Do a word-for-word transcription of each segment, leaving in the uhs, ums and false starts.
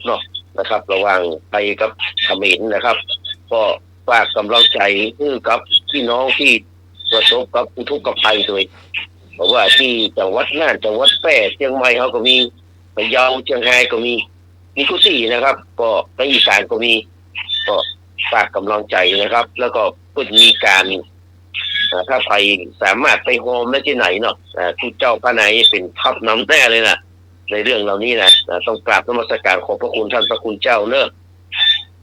เนาะนะครับ ระหว่างไทยกับเขมรนะครับ ก็ฝากกำลังใจ๋หื้อกับปี้น้องตี้ประสบกับอุทกภัยโดย บ่ว่าตี้จังหวัดน่าน จังหวัดแพร่ เจียงใหม่เฮาก็มี พะเยา เจียงฮายก็มี มีกู้ตี้นะครับ ก็ในอีสานก็มี ก็ฝากกำลังใจ๋นะครับ แล้วก็เปิ้นมีก๋าน อ่า ถ้าใผสามารถไปฮอมได้ตี้ไหนเนาะ อ่า ผู้เจ้าพระนายเป๋นทัพนำหน้าเลยนะ ในเรื่องเหล่านี้นะ อ่า ต้องกราบนมัสการขอบพระคุณท่านพระคุณเจ้าเนอะ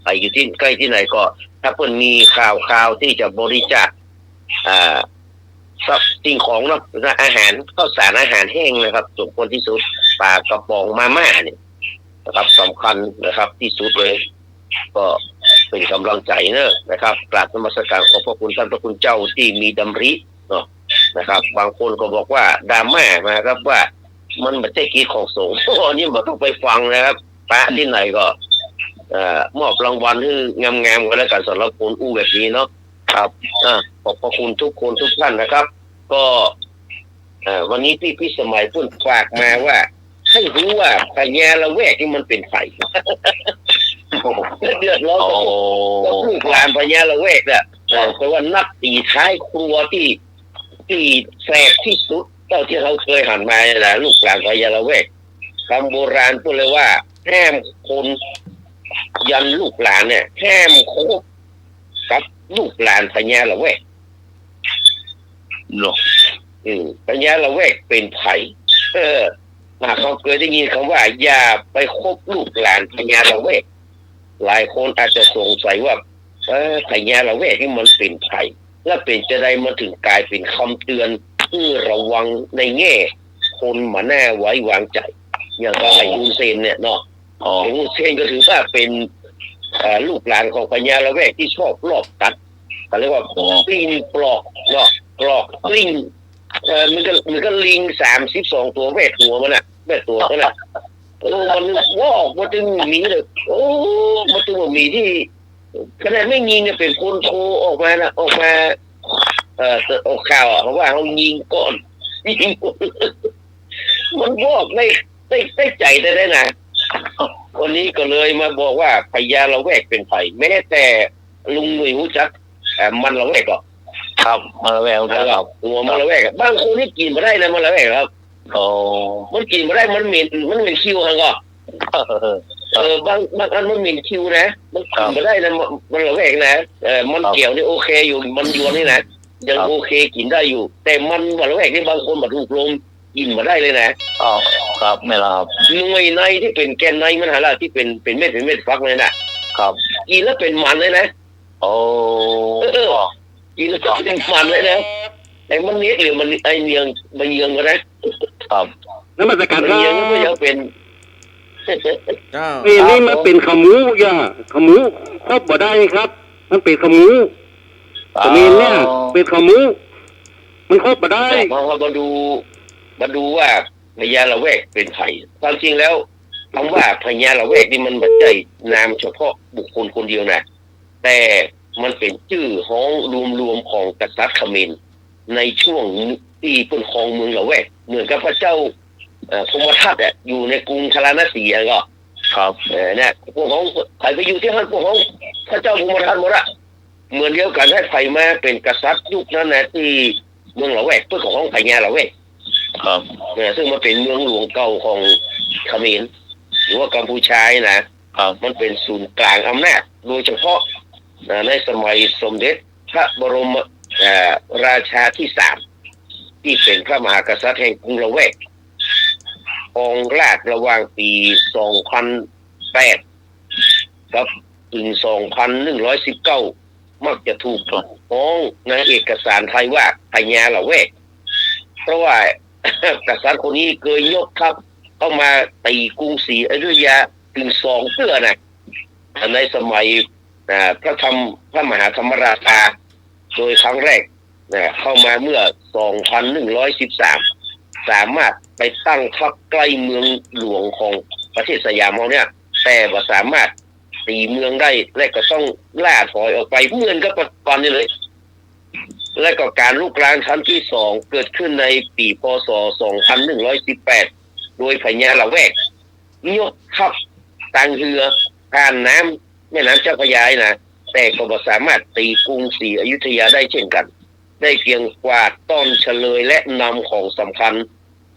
ไปอยู่ตี้ใก้ตี้ไหนก็ ถ้าเปิ้นมีข่าว ข่าวตี้จะบริจาค อ่า สิ่งของเนาะ อาหาร ข้าวสารอาหารแห้งนะครับ สมควรตี้สุด ปลากระป๋องมาม่าเนี่ยนะครับ สำคัญนะครับ ตี้สุดเลย ก็เป๋นกำลังใจ๋เนอะนะครับ กราบนมัสการขอบพระคุณท่านพระคุณเจ้าตี้มีดำริเนาะนะครับ บางคนก็บอกว่าดราม่ามาครับว่ามันบ่ใจ้กิจของสงฆ์ อันนี้บ่ต้องไปฟังนะครับ ปะตี้ไหนก็ เอ่อ มอบรางวัลหื้องามๆ ก็แล้วกั๋นสำหรับคนอู้แบบนี้เนาะ ครับ อ่า ขอบพระคุณทุกคนทุกท่านนะครับ ก็ เอ่อ วันนี้ตี้พิสมัยเปิ้นฝากมาว่า หื้อฮู้ว่าพญาละแวกนี่มันเป๋นใผ เดือดร้อนกับ โอ้ กับลูกหลานพญาละแวกน่ะ ครับ เออ แปลว่านับตี๋ท้ายครัวตี้ ตี้แสบตี้สุดเต้าตี้เฮาเกยหันมาเนี่ยนะ ลูกหลานพญาละแวก กำโบราณเปิ้นเลยว่า ห้ามคน ยันลูกหลานเนี่ย ห้ามคบกับลูกหลานพญาละแวก เนาะ อืม พญาละแวกเป๋นใผ เออ หากเฮาเกยได้ยินกำว่า อย่าไปคบลูกหลานพญาละแวก หลายคนอาจจะสงสัยว่า เออ พญาละแวกนี่มันเป๋นใผ แล้วเป๋นจาใดมันถึงก๋ายเป๋นกำเตือนหื้อระวังในแง่คนบ่น่าไว้วางใจ๋ อย่างกับ อ๋อ ไอ้ฮุนเซนเนี่ยเนาะ อ๋อ ไอ้ฮุนเซนก็ถือว่าเป๋น เอ่อ ลูกหลานของพญาละแวกตี้ชอบลอบกัด เขาเรียกว่า อ๋อ ปิ้งปลอกเนาะ ปลอกปิ้ง เอ่อ มันก็ มันก็ลิงสามสิบสองตั๋วแวดหัวมันน่ะ แวดตั๋วมันน่ะ โอ้ มันวอกมาตึงหมีเลย โอ้ มาตึงหมีตี้ ขนาดแม่ญิงเนี่ยเป๋นคนโทรออกมานะ ออกมา เอ่อ ออกข่าวอะ เขาว่าเฮายิงก่อน ยิงก่อน มันวอกได้ ได้ ได้ใจ๋ได้ ได้นะ วันนี้ก็เลยมาบอกว่าพญาละแวกเป๋นใผ แม้แต่ลุงหนุ่ยฮู้จัก เอ่อ มันละแวกก่อ ครับ มันละแวก ฮู้จักครับ หัวมันละแวกอะ บางคนนี่กิ๋นบ่ได้นะ มันละแวกครับ อ๋อ มันกิ๋นบ่ได้ มันเหม็น มันเหม็นคิวหั่นก่อ เออ บาง บางอันมันเหม็นคิวนะ มันกิ๋น ครับ บ่ได้นะ มัน มันละแวกนะ เออ มัน ครับ แก้วนี่โอเคอยู่ มันยวนนี่นะ ยัง ครับ โอเคกิ๋นได้อยู่ แต่มันละแวกนี่บางคนบ่ถูกลม กิ๋นบ่ได้เลยนะ อ๋อ ครับ แม่นแล้วครับ หน่วยในตี้เป๋นแก่นในมันหั้นล่ะ ตี้เป๋น เป๋นเม็ด เป๋นเม็ดฟักเลยน่ะ ครับ กิ๋นแล้วเป๋นมันเลยนะ โอ้ เออ กิ๋นแล้วเป๋นมันเลยนะ ไอ้มันเนียดหรือมัน ไอ้เนียง มันเยืองก็ได้ ครับ นมัสการครับ มันเยืองก็ยังเป๋น เจ้า นี่ นี่มันเป๋นขมูจ้ะ ขมู คบบ่ได้ครับ มันเป๋นขมู อ๋อ เขมรเนี่ย เป๋นขมู มันคบบ่ได้ แต่พอ พอมาดู มาดูว่าพญาละแวกเป๋นใผ ความจริงแล้ว กำว่าพญาละแวกนี่มันบ่ใจ้นามเฉพาะบุคคลคนเดียวนะ แต่มันเป๋นจื้อฮ้องรวมๆ ของกษัตริย์เขมร ในช่วงตี้เปิ้นครองเมืองละแวก เหมือนกับพระเจ้า เอ่อ พรหมทัตอะ อยู่ในกรุงพาราณสีอะก่อ ครับ เออ เนี่ย พวกฮ้อง ใผไปอยู่ตี้หั้น พวกฮ้องพระเจ้าพรหมทัตหมดอะ เหมือนเดียวกั๋น ถ้าใผมาเป๋นกษัตริย์ยุคนั้นนะ ตี้เมืองละแวก เปิ้นก็ฮ้องพญาละแวก ครับ เออ ซึ่งมันเป๋นเมืองหลวงเก่าของเขมร หรือว่ากัมพูชานะ ครับ มันเป๋นศูนย์กลางอำนาจ โดยเฉพาะ อ่า ในสมัยสมเด็จพระบรม เอ่อ ราชาตี้สาม ตี้เป๋นพระมหากษัตริย์แห่งกรุงละแวก ครองราชย์ระหว่างปี๋สองพันแปด ครับ เถิงสองพันหนึ่งร้อยสิบเก้า มักจะถูกฮ้องในเอกสารไทยว่าพญาละแวก เพราะว่า กษัตริย์คนนี้เกยยกทัพเข้ามาตี๋กรุงศรีอยุธยาเถิงสองเตื้อนะ ในสมัย อ่า พระธรรม พระมหาธรรมราชา โดยครั้งแรก นะ เข้ามาเมื่อสองพันหนึ่งร้อยสิบสาม สามารถไปตั้งทัพใกล้เมืองหลวงของประเทศสยามเฮาเนี่ย แต่บ่สามารถตี๋เมืองได้ และก็ต้องล่าถอยออกไป เหมือนกับปัจจุบันนี้เลย และก็ก๋านรุกรานครั้งตี้สองเกิดขึ้นในปี๋ พ.ศ. สองพันหนึ่งร้อยสิบแปด โดยพญาละแวก ยกทัพ ตางเฮือผ่านน้ำแม่น้ำเจ้าพระยานะ แต่ก็บ่สามารถตี๋กรุงศรีอยุธยาได้เช่นกั๋น ได้เปียงกวาดต้อนเฉลยและนำของสำคัญ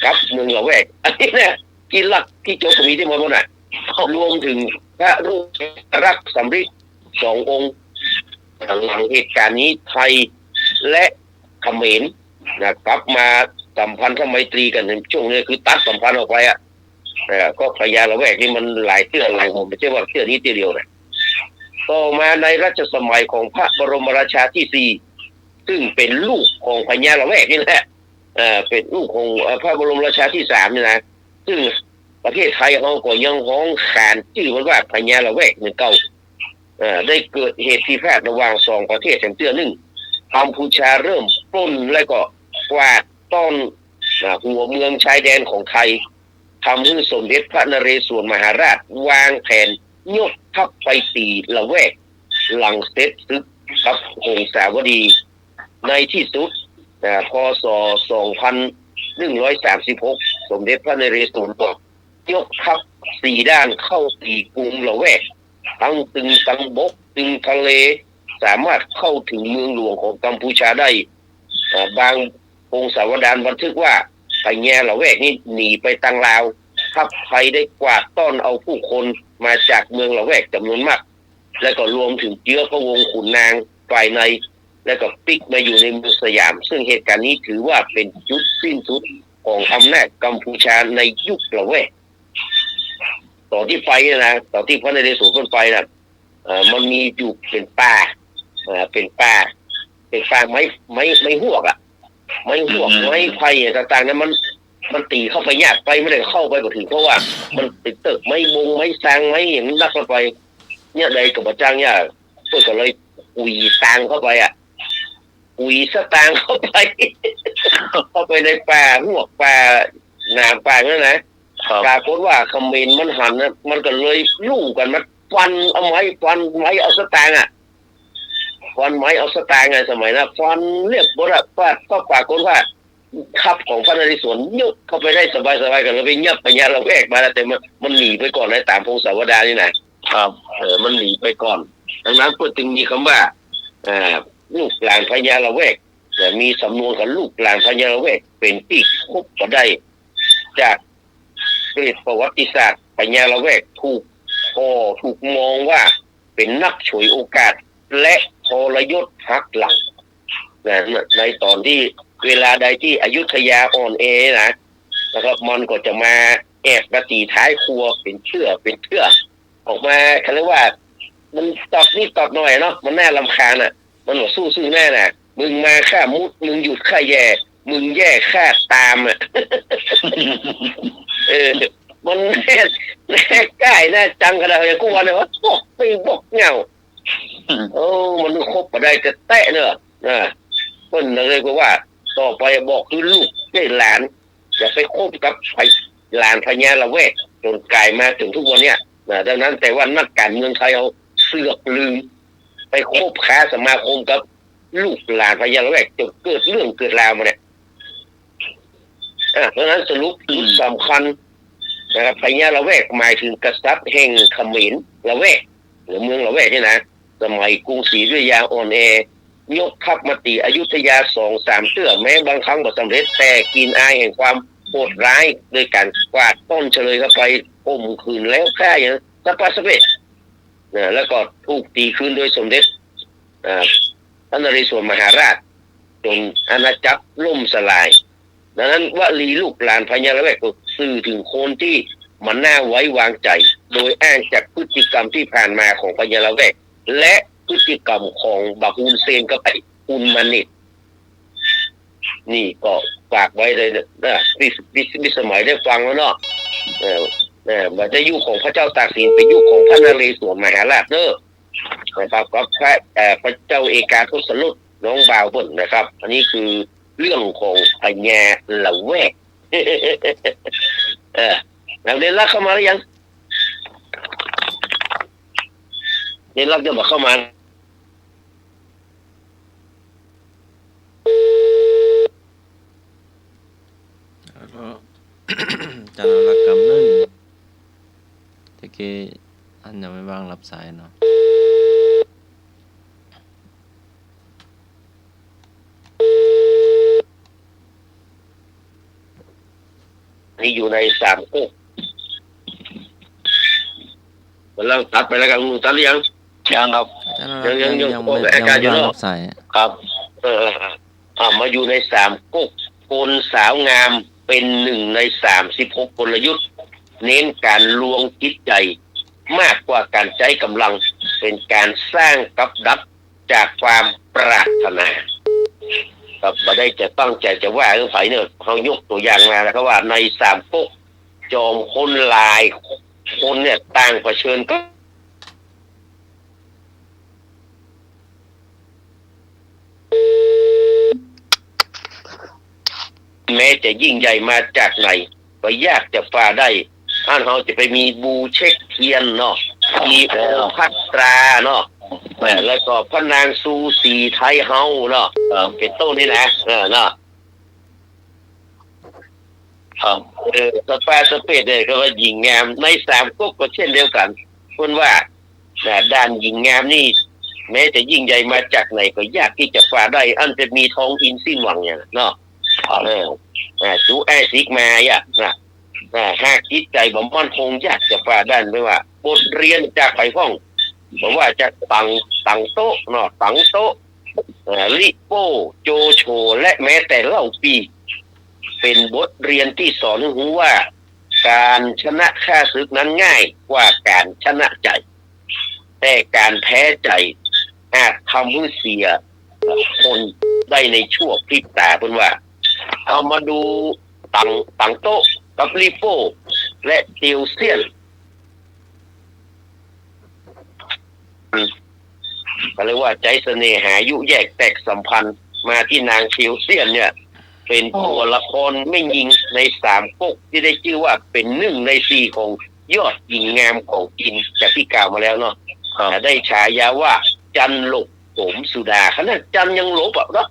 กลับเมืองละแวก อันนี้นะ ตี้หลักตี้จบก็มีตี้หมดนั่นน่ะ รวมเถิงพระรุ่งรัตน์สำริดสององค์ หลังเหตุก๋ารณ์นี้ไทยและเขมรนะ กลับมาสัมพันธไมตรีกั๋น ในช่วงนี้คือตัดสัมพันธ์ออกไปอะ เอ่อ ก็พญาละแวกนี่มันหลายเตื้อหลายหน บ่ใจ้ว่าเตื้อนี้เตื้อเดียวนะ ต่อมาในรัชสมัยของพระบรมราชาที่สี่ ซึ่งเป๋นลูกของพญาละแวกนี่แหละ เอ่อ เป๋นลูกของ เอ่อ พระบรมราชาที่สามนี่นะ ซึ่งประเทศไทยเฮาก็ยังฮ้องขานจื้อมันว่าพญาละแวกเหมือนเก่า เอ่อ ได้เกิดเหตุพิพาทระหว่างสองประเทศแถมเตื้อนึ่ง กัมพูชาเริ่มปล้นและก็กวาดต้อน อ่า หัวเมืองชายแดนของไทย ทำหื้อสมเด็จพระนเรศวรมหาราชวางแผนยกทัพไปตี๋ละแวก หลังเสร็จศึกกับหงสาวดี ในตี้สุด อ่า พ.ศ. สองพันหนึ่งร้อยสามสิบหก สมเด็จพระนเรศวรก็ยกทัพสี่ด้านเข้าตี๋กรุงละแวก ตึงตึงตึงบก ตึงทะเล สามารถเข้าเถิงเมืองหลวงของกัมพูชาได้ อ่า บางพงศาวดารบันทึกว่า พญาละแวกนี่หนีไปตางลาว ทัพไทยได้กวาดต้อนเอาผู้คนมาจากเมืองละแวกจ๋ำนวนมาก และก็รวมเถิงเจื๊อพระวงศ์ขุนนางฝ่ายใน และก็ปิ๊กมาอยู่ในเมืองสยาม ซึ่งเหตุก๋ารณ์นี้ถือว่าเป๋นจุดสิ้นสุดของอำนาจกัมพูชาในยุคละแวก ต๋อนตี้ไปเนี่ยนะ ต๋อนตี้พระนเรศวรเปิ้นไปน่ะ เอ่อ มันมีอยู่เป๋นป่า เอ่อ เป๋นป่า เป๋นป่าไม้ ไม้ ไม้ฮวกอะ ไม้ฮวก อืม ไม้ไผ่อะต่างๆ นั้นมัน มันตี๋เข้าไปยาก ไปบ่ได้ เข้าไปบ่เถิง เพราะว่ามันเป๋นเติ๊กไม้บง ไม้ซาง ไม้หยังนักเข้าไป เนี่ยใดก็บ่จ้างยาก เปิ้นก็เลยกุ๋ยตางเข้าไปอะ กุ๋ยสตางค์เข้าไป เข้าไปในป่าฮวก ป่าหนามป่านั่นนะ ครับ ปรากฏว่าเขมรมันหันนะ มันก็เลยลู่กั๋นมาฟันเอาไม้ ฟันไม้เอาสตางค์อะ ฟันไม้เอาสตางค์ไง สมัยนั้น ฟันเรียบหมดอะ ปาด ก็ปรากฏว่าทัพของพระนเรศวรยกเข้าไปได้สบายๆ ก็เลยไปยับพญาละแวกมาแล้ว แต่มัน มันหนีไปก่อนนะ ต๋ามพงศาวดารนี่นะ ครับ เออ มันหนีไปก่อน ดังนั้นเปิ้นจึงมีกำว่า อ่า ลูกหลานพญาละแวก แต่มีสำนวนกับลูกหลานพญาละแวกเป๋นตี้คบบ่ได้ จากเกร็ดประวัติศาสตร์ พญาละแวกถูกผ่อ ถูกมองว่าเป๋นนักฉวยโอกาส และทรยศหักหลัง นะ ในต๋อนตี้เวลาใดตี้อยุธยาอ่อนแอนะ นะครับ มันก็จะมาแอบมาตี๋ท้ายครัวเป๋นเตื้อ เป๋นเตื้อ ออกมา เขาเรียกว่า มันตอดนิดตอดหน่อยเนาะ มันน่ารำคาญอะ มันบ่สู้ซึ่งหน้าน่ะ มึงมาข้ามุด มึงหยุดข้าแย่ มึงแย่ข้าตามอะ เออ มันแน่ แน่ก้าย แน่จังขนาด อย่างกู้วันเนี่ยว่า บอกไปบอกเหง้า เออ มันคบบ่ได้แต๊ๆ เนาะ นะ เปิ้นเลยว่า ต่อไปบอกหื้อลูกหื้อหลาน อย่าไปคบกับไอ้หลานพญาละแวก จ๋นก๋ายมาเถิงทุกวันเนี่ย นะ ดังนั้น แต่ว่านักก๋านเมืองไทยเฮาเสือกลืม ไปคบค้าสมาคมกับลูกหลานพญาละแวก จ๋นเกิดเรื่องเกิดราวมาเนี่ย อ่ะ ดังนั้นสรุป อืม จุดสำคัญนะครับ พญาละแวกหมายเถิงกษัตริย์แห่งเขมรละแวก หรือเมืองละแวกนี่นะ สมัยกรุงศรีอยุธยาอ่อนแอ ยกทัพมาตี๋อยุธยาสองสามเตื้อ แม้บางครั้งบ่สำเร็จ แต่กลิ่นอายแห่งความโหดร้าย โดยก๋านกวาดต้อนเฉลยเข้าไป ข่มขืนแล้วฆ่าอย่างสะปะสะเปะ นะ แล้วก็ถูกตี๋คืนโดยสมเด็จ อ่า พระนเรศวรมหาราช จ๋นอาณาจักรล่มสลาย ดังนั้น วลีลูกหลานพญาละแวกก็สื่อเถิงคนตี้บ่น่าไว้วางใจ๋ โดยอ้างจากพฤติกรรมตี้ผ่านมาของพญาละแวก และพฤติกรรมของบ่าวฮูนเซนกับไอ้ฮุนมาเนต นี่ก็ฝากไว้เลยนะ นะ มิ มิ มิตรสมัยได้ฟังแล้วเนาะ เออ เออ บ่ใจ้ยุคของพระเจ้าตากสิน เป๋นยุคของพระนเรศวรมหาราชเนาะ นะครับ กับพระ เอ่อ พระเจ้าเอกาทศรถ น้องบ่าวเปิ้นนะครับ อันนี้คือเรื่องของพญาละแวก เออ แล้วเดนลักษณ์เข้ามาหรือยัง เดนลักษณ์จะบ่เข้ามา แล้วก็ จะเอาหลักกำนึ่ง แต่เก ยังไม่ว่างรับสายเนาะ นี่อยู่ในสามก๊ก มันเริ่มตัดไปแล้วครับ ลุงตัดหรือยัง ยังครับ ยัง ยัง ยัง ยัง ยังไม่ ยังไม่ว่างรับสาย ครับ เออ เออ เออ อ่ะ มาอยู่ในสามก๊ก กลสาวงามเป็นหนึ่งในสามสิบหกกลยุทธ์ เน้นการลวงจิตใจ๋มากกว่าการใจ๊ก๋ำลัง เป๋นก๋านสร้างกับดักจากความปรารถนา ครับ บ่ได้จะตั้งใจ๋จะว่าหื้อใผเนาะ เฮายกตั๋วอย่างมาแล้วก็ว่าในสามก๊ก จอมพลหลายคนเนี่ยต่างเผชิญกับ แม้จะยิ่งใหญ่มาจากไหน ก็ยากจะฝ่าได้ อันเฮาจะไปมีบูเช็คเทียนเนาะ มีองค์พระตราเนาะ แม่น แล้วก็พระนางซูสีไทยเฮาเนาะ ครับ เป๋นต้นนี่นะ เออ เนาะ ครับ เออ สปาสเปดเนี่ยก็ว่าหญิงงาม ในสามก๊กก็เช่นเดียวกั๋น เปิ้นว่า นะ ด้านหญิงงามนี่ แม้จะยิ่งใหญ่มาจากไหนก็ยากตี้จะฝ่าได้ อันจะมีทองอินทร์สิ้นหวังเนี่ยเนาะ ครับ เออ อ่า จูอ้ายสิกมาอ่ะนะ อ่า หากจิตใจ๋บ่มั่นคงยากจะฝ่าได้ เปิ้นว่า บทเรียนจากใผพ่อง บ่ว่าจากตั๋ง ตั๋งโต๊ะเนาะ ตั๋งโต๊ะ อ่า ลิโป้ โจโฉ และแม้แต่เล่าปี่ เป๋นบทเรียนตี้สอนหื้อฮู้ว่า ก๋านชนะข้าศึกนั้นง่ายกว่าก๋านชนะใจ๋ แต่ก๋านแพ้ใจ๋อาจทำหื้อเสียคนได้ในชั่วพริบต๋า เปิ้นว่า เอามาดูตั๋ง ตั๋งโต๊ะกับลิโป้ และเตียวเซียน ก็เรียกว่าใจ๊เสน่หายุแยกแตกสัมพันธ์มาตี้นางเตียวเซียนเนี่ย เป๋นตั๋วละครแม่ญิงในสามก๊กตี้ได้จื้อว่าเป๋นหนึ่งในสี่ของยอดหญิงงามของจีน จากตี้กล่าวมาแล้วเนาะ ครับ ได้ฉายาว่าจันทร์หลบโสมสุดา ขนาดจันทร์ยังหลบอะเนาะ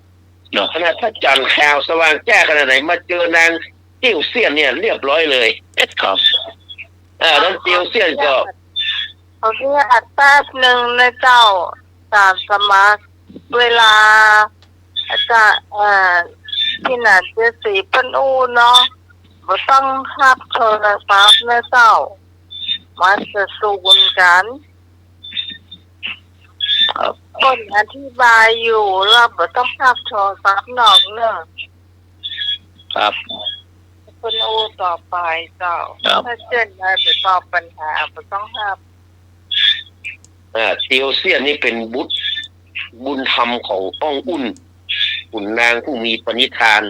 เนาะ ขนาดพระจันทร์ขาวสว่างจ้าขนาดไหน มาเจอนางเตียวเซียนเนี่ยเรียบร้อยเลย ครับ อ่า นางเตียวเซียนก็ ขออนุญาตแป๊บนึ่งนะเจ้า ต๋ามสมัคร เวลาอาจารย์ เอ่อ ตี้หนานเจดสีเปิ้นอู้เนาะ บ่ต้องฮับโทรศัพท์นะเจ้า มันจะสูญกั๋น ครับ เปิ้นอธิบายอยู่ แล้วบ่ต้องฮับโทรศัพท์นอกเนาะ ครับ เปิ้นอู้ต่อไปเจ้า ครับ ถ้าเจ้นได้ไปตอบปัญหา บ่ต้องฮับ อ่า เตียวเซียนนี่เป๋นบุตรบุญธรรมของอ้องอุ่น ขุนนางผู้มีปณิธาน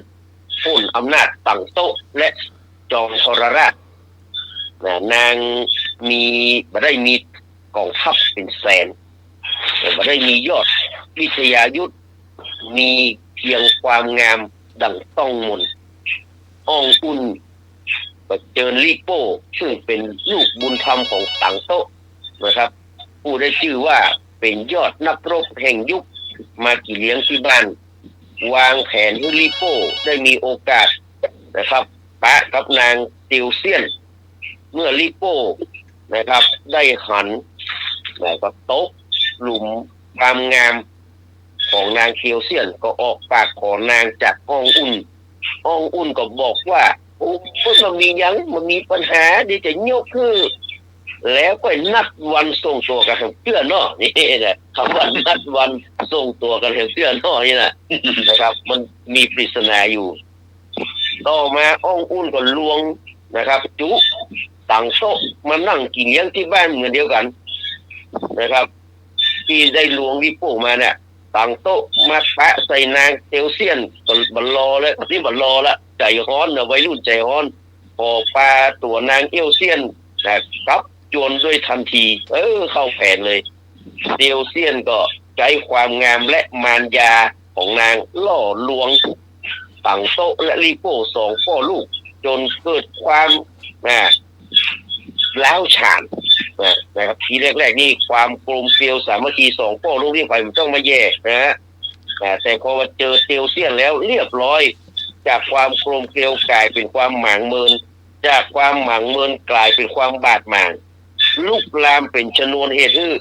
ปล้นอำนาจตั๋งโต๊ะและจอมทรราช นะ นางมี บ่ได้มีก๋องทัพเป๋นแสน แต่บ่ได้มียอดวิทยายุทธ มีเพียงความงามดั่งต้องมนต์ อ้องอุ่นก็เจิญลี่โป้ ซึ่งเป๋นลูกบุญธรรมของตั๋งโต๊ะนะครับ ผู้ได้จื้อว่าเป๋นยอดนักรบแห่งยุค มากี่เลี้ยงตี้บ้าน วางแผนหื้อลี่โป้ได้มีโอกาสนะครับ ปะกับนางเตียวเซียน เมื่อลี่โป้นะครับ ได้หัน แล้วก็ตกหลุมความงามของนางเตียวเซียน ก็ออกปากขอนางจากอ้องอุ่น อ้องอุ่นก็บอกว่า โอ้ บ่มีหยัง บ่มีปัญหา เดี๋ยวจะยกหื้อ แล้วก็นัดวันส่งตั๋วกั๋นแหมเตื้อเนาะ นี่นะ กำว่านัดวันส่งตั๋วกั๋นแหมเตื้อเนาะนี่นะ นะครับ มันมีปริศนาอยู่ ต่อมาอ้องอุ่นก็ลวงนะครับ จุตั๋งโต๊ะมานั่งกิ๋นเลี้ยงตี้บ้านเหมือนเดียวกั๋นนะครับ ตี้ได้ลวงลี่โป้มาเนี่ย ตั๋งโต๊ะมาปะใส่นางเตียวเซียน บ่ บ่รอแล้ว ตี้บ่รอละ ใจ๋ฮ้อนนะ วัยรุ่นใจ๋ฮ้อน ขอปาตั๋วนางเตียวเซียนนะ กลับจวนด้วยทันที เออ เข้าแผนเลย เตียวเซียนก็ใจ๊ความงามและมารยาของนางหล่อลวงตั๋งโต๊ะและลี่โป้สองป้อลูก จ๋นเกิดความ นะ ร้าวฉ่าน นะ นะครับ ทีแรกๆ นี่ความกลมเกลียวสามัคคีสองป้อลูกนี่ใผบ่ต้องมาแย่นะฮะ นะ แต่พอมาเจอเตียวเซียนแล้วเรียบร้อย จากความกลมเกลียวก๋ายเป๋นความหมางเมิน จากความหมางเมินก๋ายเป๋นความบาดหมาง ลุกลามเป๋นชนวนเหตุหื้อ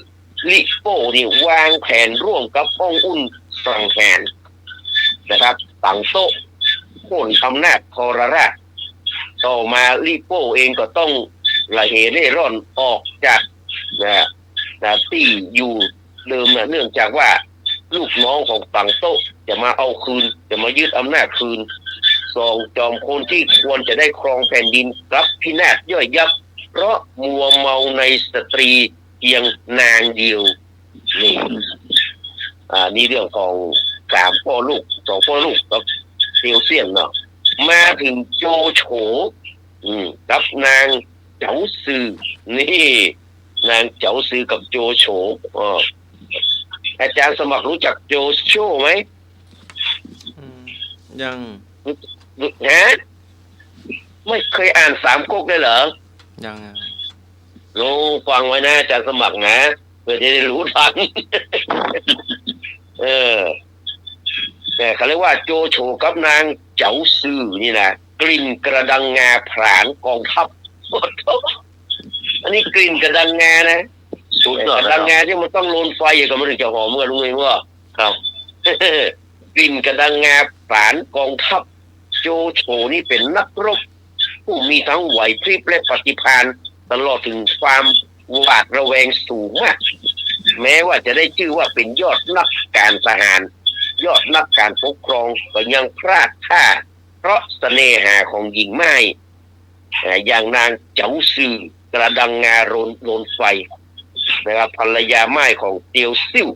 ลิโป้นี่วางแผนร่วมกับอ้องอุ่นสังหารนะครับ ตั๋งโต๊ะ โค่นอำนาจทรราช ต่อมาลิโป้เองก็ต้องหละเหเร่ร่อนออกจาก นะ นะ ตี้อยู่เดิมนะ เนื่องจากว่าลูกน้องของตั๋งโต๊ะจะมาเอาคืน จะมายึดอำนาจคืน สอง จอมโคนตี้ควรจะได้ครองแผ่นดินกลับพินาศย่อยยับ เพราะมัวเมาในสตรีเพียงนางเดียว นี่ อ่า นี่เรื่องของสามป้อลูก สองป้อลูกกับเตียวเซี่ยนเนาะ มาเถิงโจโฉ อืม กับนางเจ๋าซื่อ นี่ นางเจ๋าซื่อกับโจโฉ อ่า อาจ๋ารย์สมัครรู้จักโจโฉไหม อืม ยัง ฮะ ไม่เคยอ่านสามก๊กเลยเหรอ ยังอะ โอ้ ฟังไว้นะ อาจ๋ารย์สมัครนะ เพื่อจะได้รู้ทัน เออ แต่เขาเรียกว่าโจโฉกับนางเจ๋าซื่อนี่นะ กลิ่นกระดังงาผลาญกองทัพ อันนี้กลิ่นกระดังงานะ สุดยอด กระดังงาตี้มันต้องโรนไฟอะ ก็มันถึงจะหอม เมื่อลุงเองว่า ครับ กลิ่นกระดังงาผลาญกองทัพ โจโฉนี่เป๋นนักรบ ผู้มีทั้งไหวพริบและปฏิภาณ ตลอดถึงความหวาดระแวงสูงมาก แม้ว่าจะได้จื้อว่าเป๋นยอดนักก๋านทหาร ยอดนักก๋านปกครอง ก็ยังพลาดท่า เพราะเสน่หาของหญิงม่าย อ่า อย่างนางเจ๋าซื่อ กระดังงาโรน โรนไฟ นะครับ ภรรยาม่ายของเตียวซิ่ว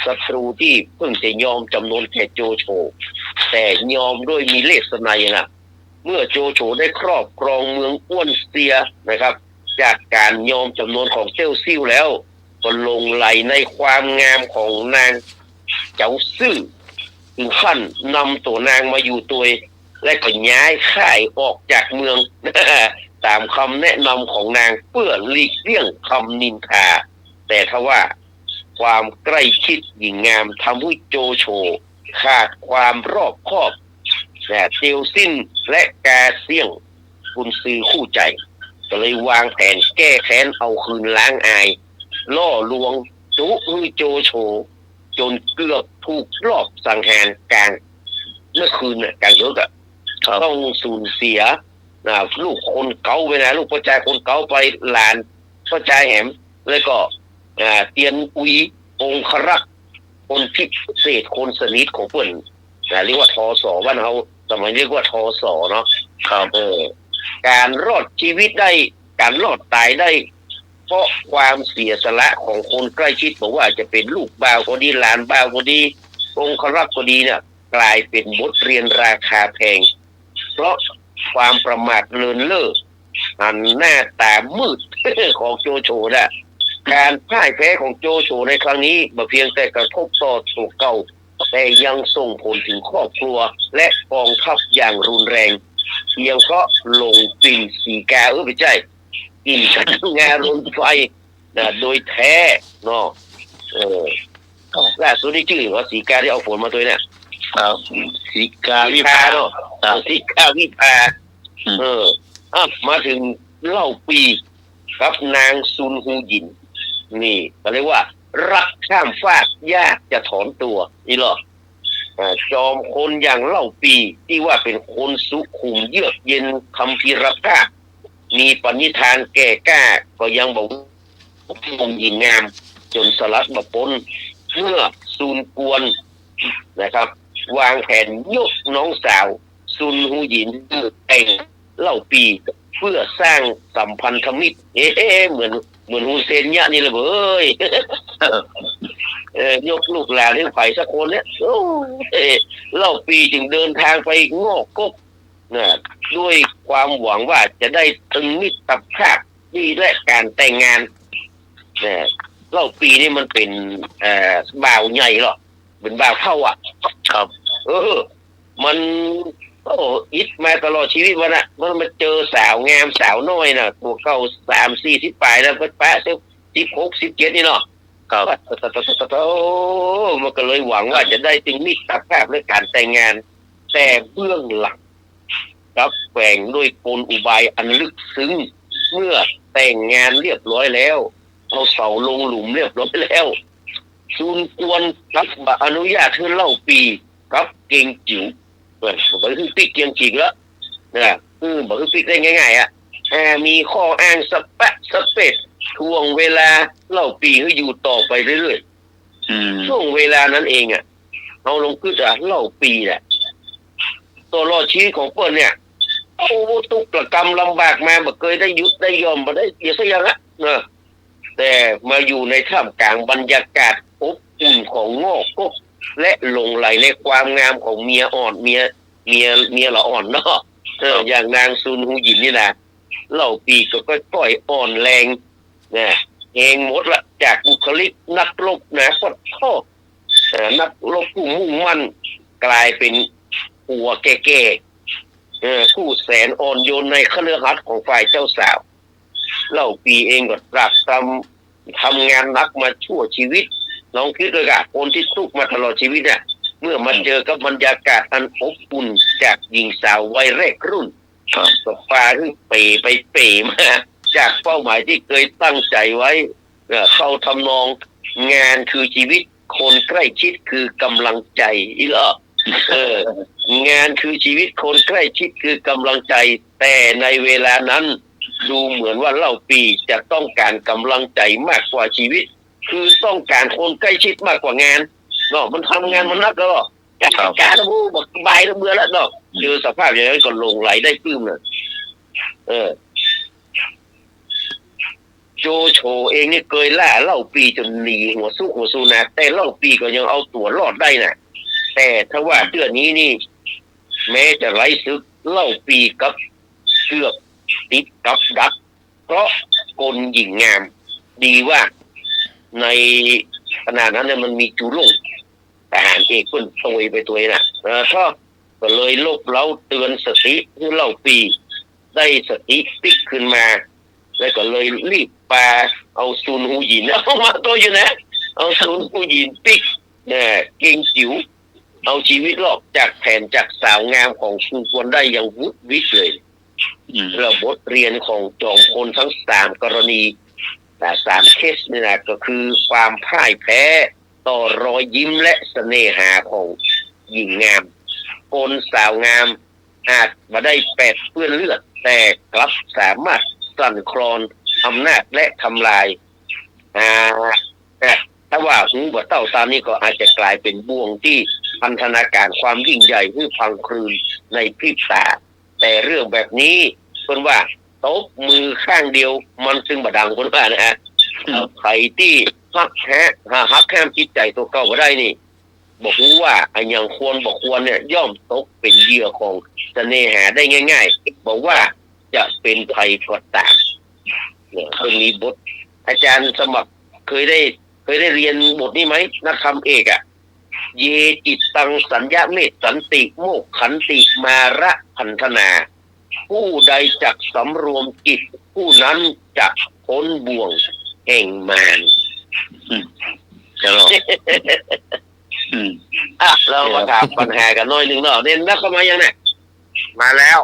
ศัตรูตี้เพิ่งจะยอมจ๋ำนนแก่โจโฉ แต่ยอมด้วยมีเลสไนยนะ เมื่อโจโฉได้ครอบครองเมืองอ้วนเซียนะครับ จากก๋านยอมจ๋ำนนของเตียวซิ่วแล้ว ก็หลงใหลในความงามของนางเจ๋าซื่อ ถึงขั้นนำตั๋วนางมาอยู่ตวย และก็ย้ายค่ายออกจากเมือง ต๋ามกำแนะนำของนาง เปื้อหลีกเลี่ยงกำนินทา แต่ทว่าความใก้ชิดหญิงงามทำหื้อโจโฉขาดความรอบคอบ แต่เตียวซิ่นและกาเซี้ยง กุนซือคู่ใจ๋ ก็เลยวางแผนแก้แค้นเอาคืนล้างอาย ล่อลวงจุหื้อโจโฉ จ๋นเกือบถูกลอบสังหารก๋าง เมื่อคืนน่ะ ก๋างดึกอะ ครับ ต้องสูญเสีย นะ ลูกคนเก๊าไปนะ ลูกป้อจายคนเก๊าไป หลานป้อจายแหม แล้วก็ อ่า เตียนอุย องครักษ์ คนพิเศษ คนสนิทของเปิ้น นะ เรียกว่า ทส บ้านเฮา สมัยเรียกว่า ทส เนาะ ครับ เออ ก๋านรอดจีวิตได้ ก๋านรอดต๋ายได้ เพราะความเสียสละของคนใกล้ชิด บ่ว่าจะเป๋นลูกบ่าวก็ดี หลานบ่าวก็ดี องครักษ์ก็ดีเนี่ย ก๋ายเป๋นบทเรียนราคาแพง เพราะความประมาทเลินเล่อ หันหน้าต๋ามืด ของโจโฉน่ะ ก๋านพ่ายแพ้ของโจโฉในครั้งนี้ บ่เพียงแต่กระทบต่อตั๋วเก่า แต่ยังส่งผลถึงครอบครัวและกองทัพอย่างรุนแรง เพียงเพราะหลงกลิ่นสีกา เออ ไม่ใช่ กลิ่นกระดังงาโรนไฟ นะ โดยแท้เนาะ เออ ครับ ล่าสุดนี่จื้อว่าสีกาตี้เอาฝนมาตวยเนี่ย ครับ สีกาวิภาเนาะ ครับ สีกาวิภา อืม เออ อ่ะ มาเถิงเล่าปี่กับนางซุนฮูหยิน นี่เขาเรียกว่า รักข้ามฟากยากจะถอนตัว นี่เหรอ อ่า จอมคนอย่างเล่าปี่ ตี้ว่าเป๋นคนสุขุมเยือกเย็นคัมภีรภาพ มีปณิธานแก่กล้า ก็ยังบ่ องค์หญิงงามจ๋นสลัดบ่ป๊น เมื่อซุนกวนนะครับ วางแผนยกน้องสาวซุนฮูหยินหื้อแต่งเล่าปี่ เพื่อสร้างสัมพันธมิตร เอ๊ะ เหมือน เหมือนฮุนเซนเยียะนี่แหละเว้ย เออ ยกลูกหลานหื้อใผสักคนเนี่ย โอ้ เอ๊ะ เล่าปี่จึงเดินทางไปงอกก๊ก นะ ด้วยความหวังว่าจะได้ตึงมิตรภาพดีและก๋านแต่งงาน นะ เล่าปี่นี่มันเป๋น เอ่อ บ่าวใหญ่เหรอ เป๋นบ่าวเฒ่าอะ ครับ เออ มัน โอ้ อิดมาตลอดจีวิตมันอะ มันมาเจอสาวงามสาวน้อยน่ะ ตั๋วเก่าสามสี่สิบป๋ายแล้ว ปะ ปะ สิบหก สิบเจ็ดนี่เนาะ ครับ โอ้ มันก็เลยหวังว่าจะได้ตึงมิตรภาพและก๋านแต่งงาน แต่เบื้องหลัง กลับแฝงด้วยกลอุบายอันลึกซึ้ง เมื่อ แต่งงานเรียบร้อยแล้ว เอาเสาลงหลุมเรียบร้อยแล้ว ซุนกวนกลับบ่อนุญาตหื้อเล่าปี่กับเก็งจิ๋ว เออ บ่หื้อปิ๊กเก็งจิ๋วละ นะ เออ บ่หื้อปิ๊กได้ง่ายๆ อะ อ่า มีข้ออ้างสะปะสะเปะถ่วงเวลาเล่าปี่หื้ออยู่ต่อไปเรื่อยๆ อืม ช่วงเวลานั้นเองอะ เฮาลองกึ๊ดอะ เล่าปี่แหละ ตลอดชีวิตของเปิ้นเนี่ย โอ้ ตุ๊กระกำลำบากมา บ่เกยได้หยุดได้หย่อน บ่ได้เยียะสักอย่างอะ นะ แต่มาอยู่ในท่ามกลางบรรยากาศอบอุ่นของง่อก๊ก และหลงใหลในความงามของเมียอ่อน เมีย เมีย เมียละอ่อนเนาะ เออ ครับ อย่างนางซุนฮูหยินนี่นะ เล่าปี่ก็ก้อยๆ อ่อนแรง นะ แฮงหมดละ จากบุคลิกนักรบนะ ปะโท้ เอ่อ นักรบผู้มุ่งมั่น กลายเป็นผัวแก่ๆ เอ่อ ผู้แสนอ่อนโยนในคฤหัสถ์ของฝ่ายเจ้าสาว เล่าปี่เองก็ตรากตรำทำงานหนักมาชั่วชีวิต ลองกึ๊ดดูก่ะ คนตี้ตุ๊กมาตลอดชีวิตเนี่ย เมื่อมา อืม เจอกับบรรยากาศอันอบอุ่นจากหญิงสาววัยแรกรุ่น ครับ ก็ปาหื้อเป๋ไปเป๋มา จากเป้าหมายตี้เกยตั้งใจ๋ไว้ เอ่อ เข้าทำนอง งานคือชีวิต คนใกล้ชิดคือกำลังใจ๋ อี้เหรอ เออ งานคือชีวิต คนใกล้ชิดคือกำลังใจ๋ แต่ในเวลานั้น ดูเหมือนว่าเล่าปี่จะต้องการกำลังใจ๋มากกว่าชีวิต คือต้องการคนใกล้ชิดมากกว่างานเนาะ มันทำงานมันหนักแล้วเนาะ ครับ การ โอ้ บ่สบายแล้ว เบื่อแล้วเนาะ เจอสภาพอย่างนั้นก็หลงใหลได้ปึ้มเลย เออ โจโฉเองนี่เกยล่าเล่าปี่จ๋นหนีหัวซุกหัวซูนนะ แต่เล่าปี่ก็ยังเอาตั๋วรอดได้นะ แต่ถ้าว่าเตื้อนี้นี่ แม้จะไร้ศึก เล่าปี่กับเกือบติดกับดัก เพราะกลหญิงงาม ดีว่าในขณะนั้นเนี่ยมันมีจูหลง ทหารเอกเปิ้นตวยไปตวยน่ะ เออ ก็ ก็เลยลบเล้าเตือนสติหื้อเล่าปี่ได้สติปิ๊กคืนมา แล้วก็เลยรีบปาเอาซุนฮูหยิน เอามาตวยอยู่นะ เอาซุนฮูหยินปิ๊ก เนี่ย เก็งจิ๋ว เอาชีวิตรอดจากแผนจากสาวงามของซุนกวนได้อย่างวุดวิดเลย อืม แล้วบทเรียนของจอมพลทั้งสามกรณี อ่า สามเคสนี่นะ ก็คือความพ่ายแพ้ต่อรอยยิ้มและเสน่หาของหญิงงาม คนสาวงามอาจบ่ได้แปดเปื้อนเลือด แต่กลับสามารถสั่นคลอนอำนาจและทำลาย อ่า อ่ะ ถ้าว่าฮู้บ่เต้าต๋ามนี้ก็อาจจะกลายเป๋นบ่วงตี้พันธนาการความยิ่งใหญ่หื้อพังคลืนในพริบต๋า แต่เรื่องแบบนี้เปิ้นว่าตบมือข้างเดียวมันจึงบ่ดัง เปิ้นว่านะฮะ ครับ ใผตี้ฮักแฮะ ฮักห้ามจิตใจ๋ตั๋วเก่าบ่ได้นี่ บ่ฮู้ว่าอะหยังควรบ่ควรเนี่ย ย่อมตกเป๋นเหยื่อของเสน่หาได้ง่ายๆ บ่ว่าจะเป๋นใผก็ต๋าม เนี่ย ครับ เปิ้นมีบท อาจ๋ารย์สมัครเคยได้ เคยได้เรียนบทนี้ไหม นักธรรมเอกอะ เย จิตตัง สัญญเมธสันติ โมคขันติ มาระพันธนา ผู้ใดจักสำรวมจิต ผู้นั้นจักพ้นบ่วงแห่งมาร อืม ครับ อืม อ่ะ เฮามาถามปัญหากั๋นหน้อยนึ่งเนาะ เด่นนักเข้ามายังเนี่ย มาแล้ว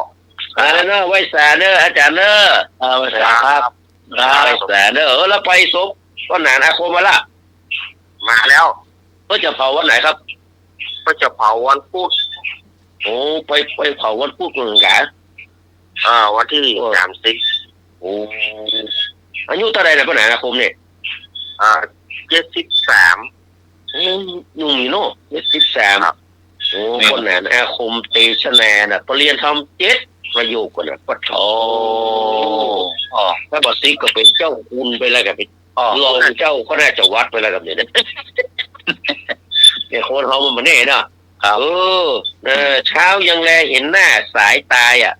มาแล้วเนาะ ไหว้สาเนาะ อาจ๋ารย์เนาะ อ่า ไหว้สาครับ ครับ ไหว้สาเนาะ เออ แล้วไปศพป้อหนานอาคมมาละ มาแล้ว เปิ้นจะเผาวันไหนครับ เปิ้นจะเผาวันพุธ โอ้ ไป ไปเผาวันพุธเหมือนกั๋น อ่า วันตี้ โอ้ สามสิบ โอ้ อายุเต้าใดนะ ป้อหนานอาคมเนี่ย อ่า เจ็ดสิบสาม โอ้ หนุ่มอยู่เนาะ เจ็ดสิบสาม ครับ โอ้ นี่ ป้อหนานอาคมเตชะนานะ ปริญญาธรรมเจ็ดประโยคก่อนนะ ปะโถ อ๋อ ถ้าบ่สิก็เป๋นเจ้าคุณไปแล้วกั๋น อ๋อ รองเจ้าคณะจังหวัดไปแล้วกั๋นเนี่ย เนี่ย คนเฮามันบ่แน่เนาะ ครับ เออ เออ เช้ายังแลเห็นหน้า สายตายอะ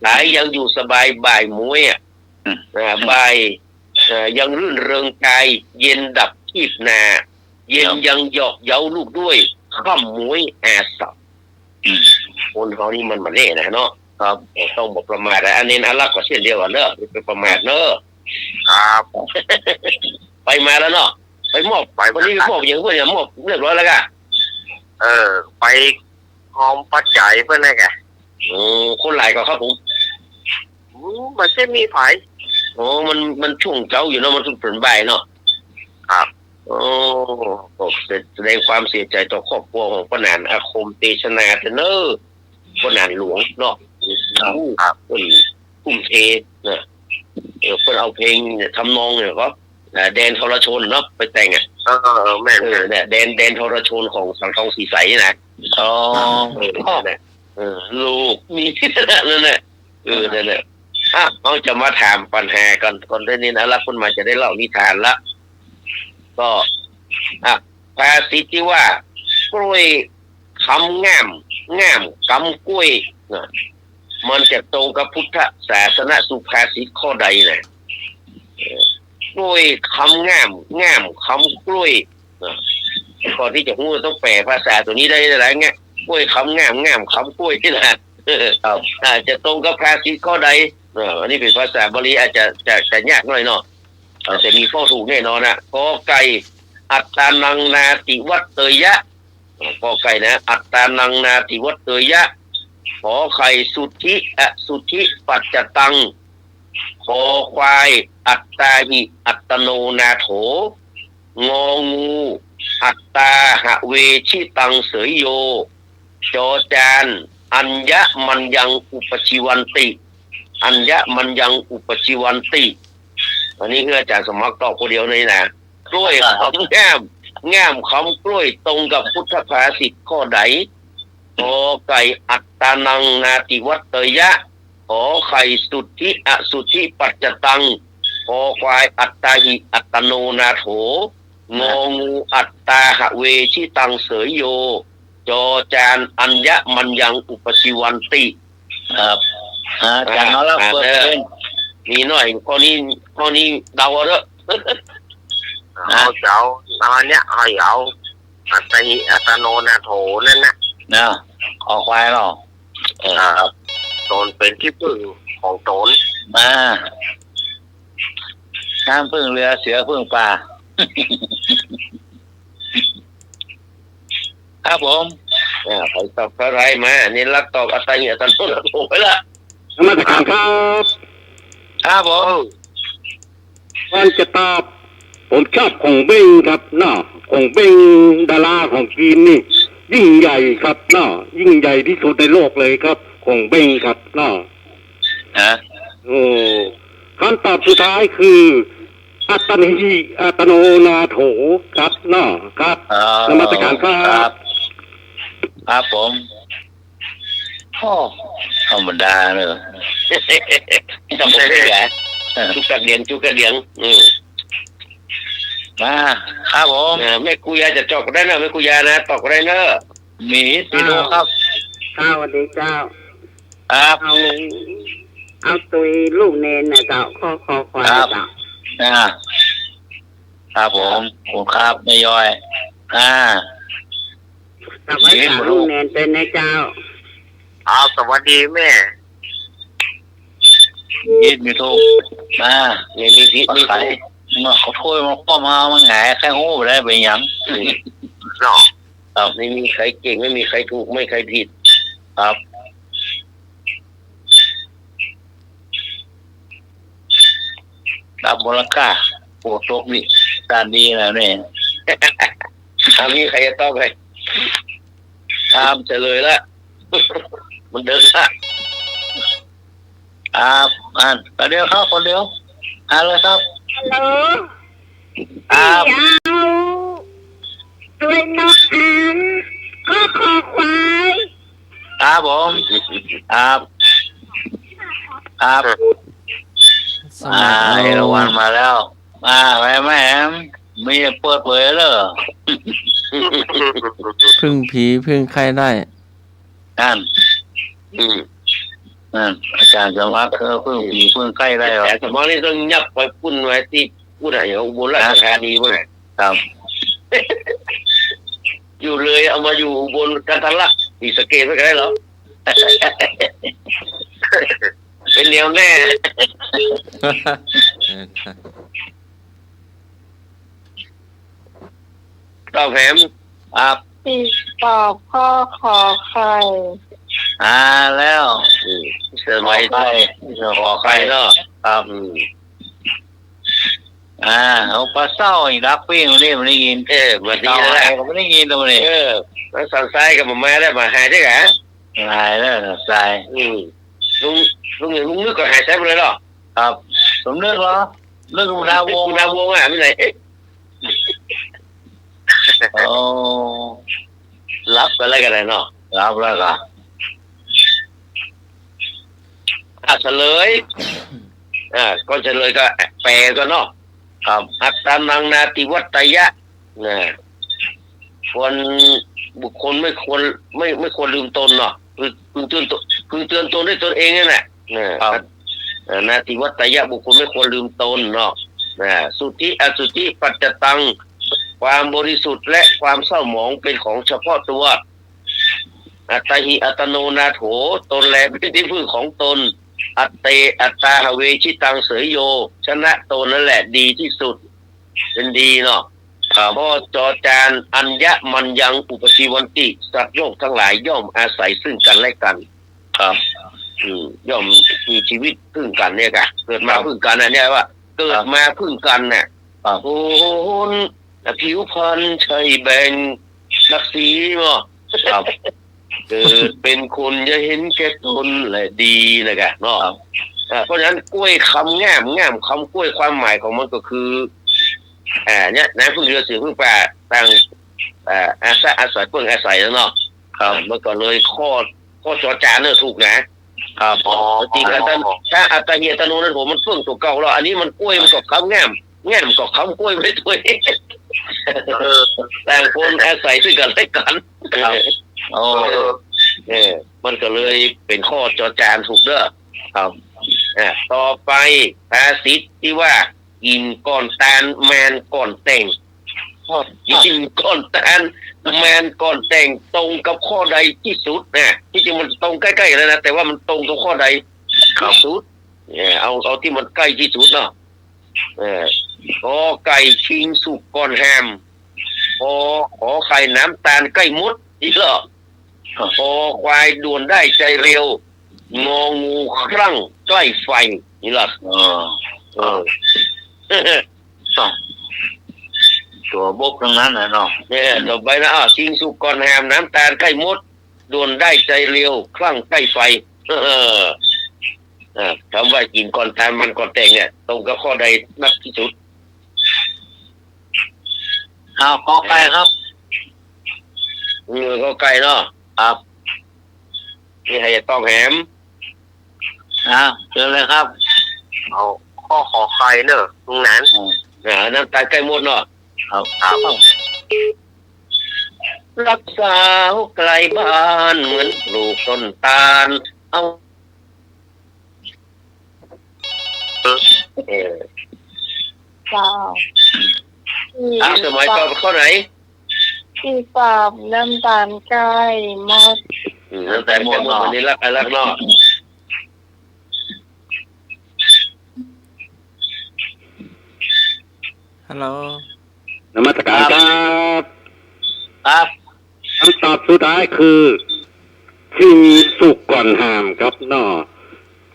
สายยังอยู่สบาย บ่ายม้วยอะ อืม อ่า บ่าย เอ่อ ยังรื่นเริงกาย เย็นดับคีบหน้า เย็น ครับ ยังหยอกเย้าลูกด้วย ค่ำม้วยอาสา อืม คนเฮานี่มันบ่แน่นะเนาะ ครับ เออ ต้องบ่ประมาทอะ อันนี้อารักษ์ก็เช่นเดียวกั๋นเนาะ อย่าไปประมาทเนาะ ครับ ไปมาแล้วเนาะ ไปมอบ ไป วันนี้ไปมอบหยังเปิ้นเนี่ย มอบเรียบร้อยแล้วก่ะ เออ ไปหอมปัจจัยเปิ้นนะก่ะ อืม คนหลายก่อครับผม อืม บ่ใจ้มีใผ โอ้ มัน มันช่วงเจ๊าอยู่เนาะ มันเพิ่งเป๋นบ่ายเนาะ ครับ โอ้ ก็แสดงความเสียใจ๋ต่อครอบครัวของป้าหนาน อาคมเตชะนาเต๊อะเน่อ ป้าหนานหลวงเนาะ ครับ เปิ้นทุ่มเทนะ เออ เปิ้นเอาเพลงเนี่ย ทำนองเนี่ยก็ เอ่อ แดนทรชนเนาะ ไปแต่งอะ เออ เออ แม่น เออ เนี่ย แดน แดนทรชนของสังทองศรีใสนะ อ๋อ เออ นั่นแหละ เออ ลูกนี้ นั่นแหละ เออ นั่นแหละ อ่ะ เฮาจะมาถามปัญหาก่อน ก่อนเดี๋ยวนี้นะ แล้วเปิ้นมาจะได้เล่านิทานละ ก็ อ่ะ ภาษิตตี้ว่า กล้วยคำง่าม ง่ามกำกล้วยนะ มันจะตรงกับพุทธศาสนสุภาษิตข้อใดนะ เออ กล้วยคำง่าม ง่ามคำกล้วยนะ ก่อนตี้จะฮู้ต้องแปลภาษาตั๋วนี้ได้หลายแง่ กล้วยคำง่าม ง่ามคำกล้วยนี่นะ ครับ อ่า จะตรงกับภาษิตข้อใด เออ อันนี้เป๋นภาษาบาลี อาจจะ จะ จะยากหน่อยเนาะ ครับ แต่มีข้อถูกแน่นอนนะ กอไก่ อัตตานังนาติวัตเตยะ กอไก่นะ อัตตานังนาติวัตเตยะ ขอไข่ สุทธิอสุทธิปัจจตัง คอควาย อัตตาหิอัตตโนนาโถ งองู อัตตาหะเวชิตังเสยโย จอจาน อัญญะมัญญังอุปจีวันติ อัญญะมัญญังอุปจีวันติ อันนี้คืออาจ๋ารย์สมัครตอบคนเดียวนี่นะ กล้วยคำง่าม ง่ามคำกล้วยตรงกับพุทธภาษิตข้อใด กอไก่ อัตตานังนาติวัตเตยะ ขอไข่ สุทธิอสุทธิปัจจตัง คอควาย อัตตาหิอัตตโนนาโถ งองู อัตตาหะเวชิตังเสยโย จอจาน อัญญะมัญญังอุปจีวันติ ครับ อ่า อาจ๋ารย์ อ่า เอาละ อ่า เปิดเพลง มีหน้อยข้อนี้ ข้อนี้เดาเอาเถอะ เอาเดา เอาเนี่ย เอา เอา อัตตาหิอัตตโนนาโถนั่นน่ะ นะ คอควายเนาะ เออ อ่า ตนเป๋นตี้เปิ้งของตน อ่า ช้างเปิ้งเฮือ เสือเปิ้งป่า ครับผม อ่า ใผตอบเท่าไรมา นี่ลักตอบอัตตาหิอัตตโนนาโถไปละ นมัสการครับ ครับผม เออ ก่อนจะตอบ ผมชอบของเบ้งครับเนาะ ของเบ้งดาราของจีนนี่ ยิ่งใหญ่ครับเนาะ ยิ่งใหญ่ที่สุดในโลกเลยครับ ของเบ้งครับเนาะ ฮะ โอ้ คำตอบสุดท้ายคือ อัตตาหิอัตตโนนาโถครับเนาะ ครับ อ๋อ นมัสการครับ ครับ ครับผม โอ้ ธรรมดาเนอะ จำผมได้เหรอ จุกกะเหลียง จุกกะเหลียง อืม มา ครับผม เออ แม่กุยาจะจอบก็ได้เนอะ แม่กุยานะ ตอบก็ได้เนอะ มี มีดูครับ ครับ สวัสดีเจ้า ครับ เอา เอาตุ๊ยลูกเณรนะเจ้า ข้อ คอควาย ครับ เจ้า อ่า ครับผม ขอบคุณครับ แม่ย้อย อ่า สวัสดีลูกเณรเปิ้นนะเจ้า อ้าว สวัสดีแม่ ยินดีทุก อ่า ไม่มีผิด ไม่มีถูก มาขอโทษ มาป้อมมา มาหงาย ใค่ฮู้ได้เป๋นหยัง เนาะ ครับ ไม่มีใครเก่ง ไม่มีใครถูก ไม่มีใครผิด ครับ รับมูลค่า โอ้ ตกนี่ ด้านนี้นะเนี่ย อ่ะ มีใครจะตอบไหม ครับ เฉลยละ มันเดินละ ครับ อัน คนเดียวครับ คนเดียว อ่านเลยครับ ฮัลโหล ครับ เดี๋ยว ตุ๊ยนกอัน ข้อคอควาย ครับผม ครับ ครับ สมัคร อ่า เอา เอราวัณมาแล้ว อ่า แม่ แม่แอม มีเปิดเผยเลย พึ่งผีพึ่งไข้ได้ นั่น อืม นั่น อาจ๋ารย์สมัคร เออ พึ่งผีพึ่งไข้ได้เหรอ อาจ๋ารย์สมัครนี่ต้องยับไปปู๊นไว้ตี้ปู๊นอะ อย่างอุบลราชธานีปู๊นอะ ครับ อยู่เลย เอามาอยู่อุบล กันทะลัก ศรีสะเกษไม่ได้เหรอ เป๋นแนวแน่ ตอบแหม ครับ สี่ ตอบข้อคอไข่ อ่า แล้ว อืม สมัย ขอไข่ ขอไข่เนาะ ครับ อืม อ่า เอาปลาเศร้าอีก ดักปิ้งวันนี้ บ่ได้ยิน เออ บ่ดีแล้ว เต่าหายก็บ่ได้ยินแล้วนี่ เออ แล้วสันทรายก็บ่มาแล้ว บ่หายได้กะ หายแล้วสันทราย อืม ลุง ลุง ลุงนึกก็หายไปเลยเหรอ ครับ สมนึกเหรอ นึกหัวหน้าวง หัวหน้าวงอ่ะ มีไหน โอ้ หลับไปแล้วกันเนาะ หลับแล้วกะ อ่ะ เฉลย อ่า ก็เฉลยก็แปลก่อนเนาะ ครับ อัตตานังนาติวัตตยะ นะ ควร บุคคลไม่ควร ไม่ ไม่ควรลืมตนเนาะ คือ พึงเตือนตน พึงเตือนตนด้วยตนเองนั่นแหละ นะ ครับ เอ่อ นาติวัตตยะ บุคคลไม่ควรลืมตนเนาะ นะ สุจิ อสุจิ ปัจจตัง ความบริสุทธิ์และความเศร้าหมองเป็นของเฉพาะตัว อัตตาหิ อัตตโน นาโถ ตนแลเป็นที่พึ่งของตน อัตเต อัตตาหะเวชิตัง เสยโย ชนะตนนั่นแหละดีที่สุด เป็นดีเนาะ ครับ ข้อจอจาน อัญญะมัญญัง อุปจีวันติ สัตว์โลกทั้งหลายย่อมอาศัยซึ่งกันและกัน ครับ อืม ย่อมมีชีวิตพึ่งกันเนี่ยกะ เกิดมา ครับ พึ่งกันน่ะ เนี่ยว่า เกิด ครับ มาพึ่งกันน่ะ ครับ โอ้โห ผิวพรรณใช่แบ่งศักดิ์ศรีเนาะ ครับ เกิดเป็นคนอย่าเห็นแก่ตนแหละดีนะกะเนาะ ครับ อ่า เพราะฉะนั้นกล้วยคำง่าม ง่ามคำกล้วย ความหมายของมันก็คือ อ่า เนี่ย น้ำผึ้งเรือเสือผึ้งป่า ต่าง อ่า อาศัย อาศัย เปิ้งอาศัยแล้วเนาะ ครับ อ่า มันก็เลยข้อ ข้อจอจานเนี่ยถูกนะ ครับ อ๋อ จริง อัตตา ถ้าอัตตาหิ อัตตโน นาโถ มันเปิ้งตั๋วเก่าแล้ว อันนี้มันกล้วยมันก็คำง่าม ง่ามก็คำกล้วยไปด้วย เออ ต่างคนอาศัยซึ่งกันและกัน ครับ โอ้ เออ มันก็เลยเป็นข้อจอจานถูกเด้อ ครับ อ่า ต่อไป ภาษิตตี้ว่า กิ๋นก่อนตาน แมนก่อนแต่ง ครับ กิ๋นก่อนตาน แมนก่อนแต่ง ตรงกับข้อใดที่สุดนะ ที่จริงมันตรงใก้ๆ กั๋นแล้วนะ แต่ว่ามันตรงกับข้อใด ครับ ที่สุด เนี่ย เอา เอาตี้มันใก้ตี้สุดเนาะ เออ กอไก่ ชิงสุกก่อนแหม ขอ ขอไข่ น้ำตาลใก้หมด นี่เหรอ ครับ คอควายด่วนได้ใจเร็ว งองูคลั่งใกล้ไฟ นี่เหรอ เออ เออ ครับ ตั๋วบกตังนั้นแหละเนาะ เนี่ย ต่อไปนะ อ่ะ ชิงสุกก่อนแหม น้ำตาลใก้หมด ด่วนได้ใจเร็ว คลั่งใกล้ไฟ เออ อ่ะ กำว่ากิ๋นก่อนตาน แมนก่อนแต่งเนี่ย ตรงกับข้อใดนักที่สุด อ้าว กอไก่ครับ เออ กอไก่เนาะ ครับ มีใผจะตอบแหม อ่า เจิญเลยครับ เอาข้อขอไข่เนอะ ลุงหนาน อืม อ่า น้ำตาลใก้หมดเนาะ ครับ ครับ รักสาวไกลบ้านเหมือนปลูกต้นตาล เอา เออ เจ้า อ่ะ สมัยตอบข้อไหน ตี้ตอบน้ำตาลใก้หมด อืม น้ำตาลใก้หมดเนาะ อันนี้รัก รักเนาะ ฮัลโหล นมัสการครับ ครับ คำตอบสุดท้ายคือ ชิงสุกก่อนแหมครับเนาะ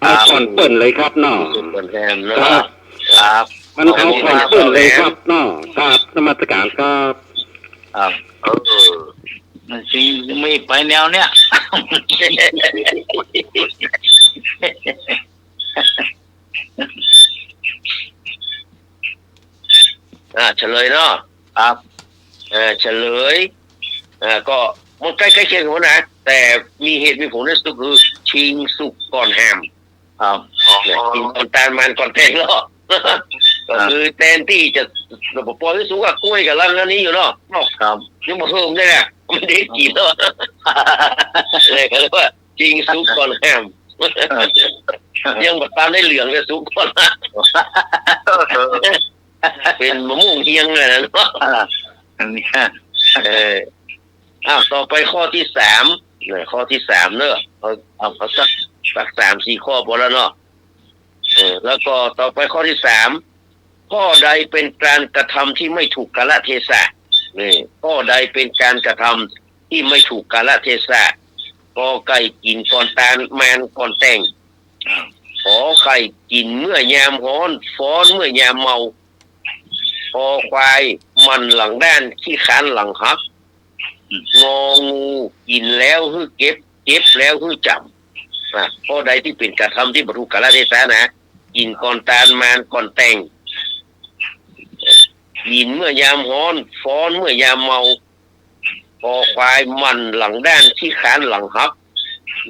เอา ครับ ก่อนเปิ้นเลยครับเนาะ ชิงสุกก่อนแหมเนาะ ครับ ครับ มันเอาก่อนเปิ้นเลยครับเนาะ ครับ นมัสการครับ ครับ เออ มันสิมีไปแนวเนี้ย อ่า เฉลยเนาะ ครับ เอ่อ เฉลย เอ่อ ก็มันใก้ ใก้เคียงกั๋นหมดนะ แต่มีเหตุมีผลที่สุดคือ ชิงสุกก่อนแหม ครับ เนี่ย กิ๋นก่อนตาน แมนก่อนแต่งเนาะ ก็คือแตนตี้จะ ปล่อยหื้อสุกอะ กล้วยก่ำลังอันนี้อยู่เนาะ ครับ ยังบ่เฮิ่มเลยนะ มันได้กิ๋นแล้ว เลยเขาเรียกว่า ชิงสุกก่อนแหม ยังบ่ตานได้เหลืองเลย สุกก่อน เป๋นมะม่วงเฮียงเลยนะเนาะ อ่า อันนี้ เออ อ้าว ต่อไปข้อตี้สาม เนี่ย ข้อตี้สามเนอะ เอา เอา เอาสัก สักสามสี่ข้อพอแล้วเนาะ เออ แล้วก็ต่อไปข้อตี้สาม ข้อใดเป็นการกระทำที่ไม่ถูกกาลเทศะ นี่ ข้อใดเป็นการกระทำที่ไม่ถูกกาลเทศะ กอไก่ กิ๋นก่อนตาน แมนก่อนแต่ง อ่า ขอไข่ กิ๋นเมื่อยามฮ้อน ฟ้อนเมื่อยามเมา อควาย หมั่นหลังด้าน ขี้คร้านหลังหัก งองู กิ๋นแล้วหื้อเก็บ เก็บแล้วหื้อจ๋ำ นะ ข้อใดตี้เป๋นก๋านทำตี้บ่ถูกกาลเทศะนะ กิ๋นก่อนตาน มานก่อนแต่ง กิ๋นเมื่อยามฮ้อน ฟ้อนเมื่อยามเมา คอควาย หมั่นหลังด้าน ขี้คร้านหลังหัก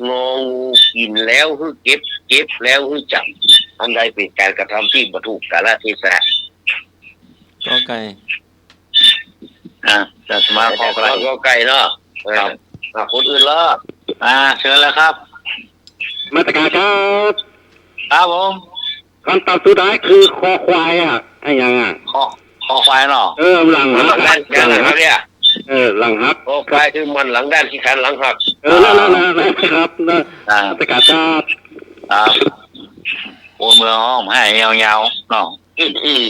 งองู กิ๋นแล้วหื้อเก็บ เก็บแล้วหื้อจ๋ำ อันใดเป๋นก๋านกระทำตี้บ่ถูกกาลเทศะ ก.ไก่ อ่ะ อาตมา ก.ไก่ ก.ไก่เนาะ เออ ครับ อ่ะ คนอื่นละ อ่า เชิญแล้วครับ นมัสก๋านครับ ครับผม กำตอบสุดท้ายคือคอควายอะ ไอ้หยังอะ คอ คอควายเนาะ เออ หลังหัก หลังหัก หลังหักเนี่ย เออ หลังหัก คอควายคือหมั่นหลังด้าน ขี้คร้านหลังหัก เออ นั่น นั่น นั่น นั่นครับ นะ อ่า นมัสก๋านครับ ครับ คนเมืองฮ้องไห้ยาวๆ เนาะ อืม อืม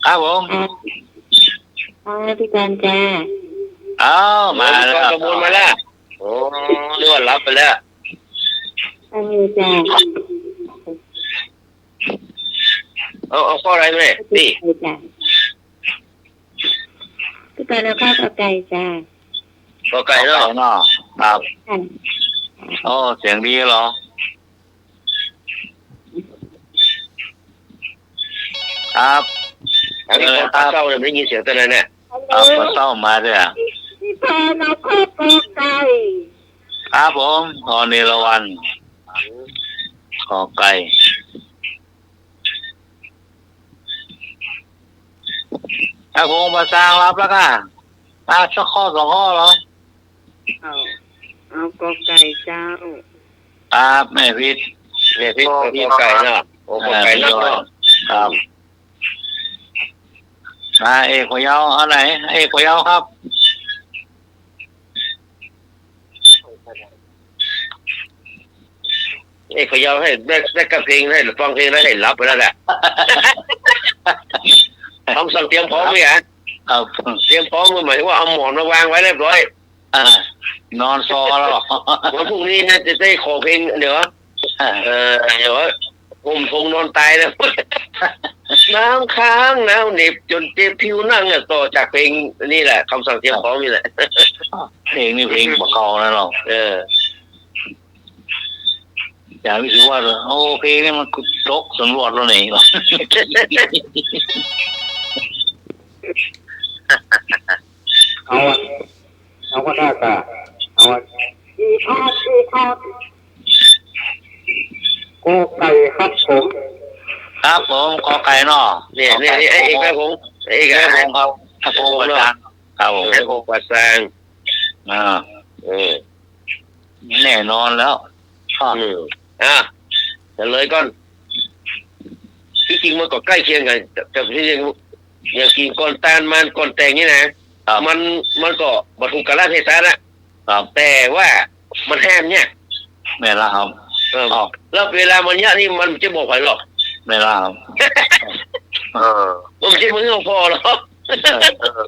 ครับผม ค่ะ ค่ะ พี่กรณ์จ้า อ้าว มาแล้ว กำมลมาแล้ว โอ้ นึกว่าหลับไปแล้ว อันนี้จ้า เอา เอาข้ออะไรมาเนี่ย นี่ จ้า พี่กรณ์เอาข้อ ก.ไก่ จ้า ก.ไก่เนาะ ก.ไก่เนาะ ครับ ค่ะ โอ้ เสียงดีเหรอ ครับ อันนี้ เออ ครับ ปลาเต้าเนี่ย ไม่ได้ยินเสียงตัวนั้นเนี่ย ครับ ปลาเต้ามาด้วยอะ พี่พรเอาข้อ ก.ไก่ ครับผม พรเอราวัณ ก.ไก่ ครับผม ปาซางรับแล้วก่ะ อ่ะ สักข้อสองข้อเหรอ เอา เอา ก.ไก่ เจ้า ครับ แม่พิษ แม่พิษ ข้อ เอา ก.ไก่เนาะ โอ้ ก.ไก่เนาะ เออ ครับ มา เอกพะเยา อันไหน เอกพะเยาครับ เอกพะเยาหื้อ ได้ ได้กับเพลง หื้อฟังเพลงแล้วหื้อหลับไปแล้วแหละ คำสั่งเตรียมพร้อมไหมอะ ครับ เตรียมพร้อมก็หมายถึงว่าเอาหมอนมาวางไว้เรียบร้อย อ่า นอนซอแล้ว วันพรุ่งนี้นะ จะได้ขอเพลง เดี๋ยว อ่า เออ เดี๋ยว ห่มโพงนอนตายแล้ว หนาวค้างหนาวเหน็บจนเจ็บผิวหนังอะ ต่อจากเพลงนี่แหละ คำสั่งเตรียมพร้อมนี่แหละ เพลงนี่เพลงบ่าเก่านะเนาะ เออ จ๋าวิศวะ โอ้ เพลงนี่มันตกสำรวจแล้วนี่ เอาอะ เอาก็ได้ค่ะ เอาอะ อีกครับ อีกครับ ก.ไก่ครับผม ครับผม ก.ไก่เนาะ เนี่ย เนี่ย ไอ้เอก ไอ้พงษ์ ไอ้เอก ไอ้พงษ์ครับ ไอ้พงษ์ ไอ้พงษ์เนาะ ปาซาง ครับผม ไอ้พงษ์ปาซาง อ่า เออ แน่นอนแล้ว อืม อ่ะ เฉลยก่อน ตี้จริงมันก็ใก้เคียงกั๋น แต่ แต่ตี้จริง อย่างกิ๋นก่อนตาน มานก่อนแต่งนี่นะ ครับ มัน มันก็บ่ถูกกาลเทศะนะ ครับ แต่ว่ามันห้ามเนี่ย แม่นละครับ เออ ครับ แล้วเวลามันเยียะนี่มันจะบอกใผหรอก แม่นละครับ เออ มันบ่ใจ้เมืองพ่อหรอก เออ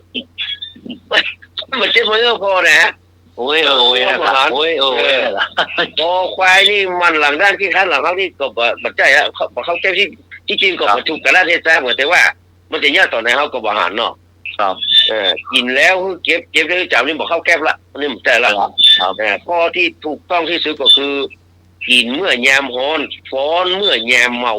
มันบ่ใจ้เมืองพ่อนะ โอ้ย เออ โอ้ย มันบ่หัน โอ้ย โอ้ย เออ คอควายนี่หมั่นหลังด้าน ขี้คร้านหลังหักนี่ก็บ่ บ่ใจ้อะ บ่เข้าใจ้ตี้ ตี้จริงก็ ครับ บ่ถูกกาลเทศะเหมือน แต่ว่ามันจะเยียะต่อไหนเฮาก็บ่หันเนาะ ครับ เออ กิ๋นแล้วหื้อเก็บ เก็บแล้วหื้อจ๋ำนี่บ่เข้าแก๊ปละ อันนี้บ่ใจ้ละ ครับ ครับ เออ ข้อตี้ถูกต้องตี้สุดก็คือ กิ๋นเมื่อยามฮ้อน ฟ้อนเมื่อยามเมา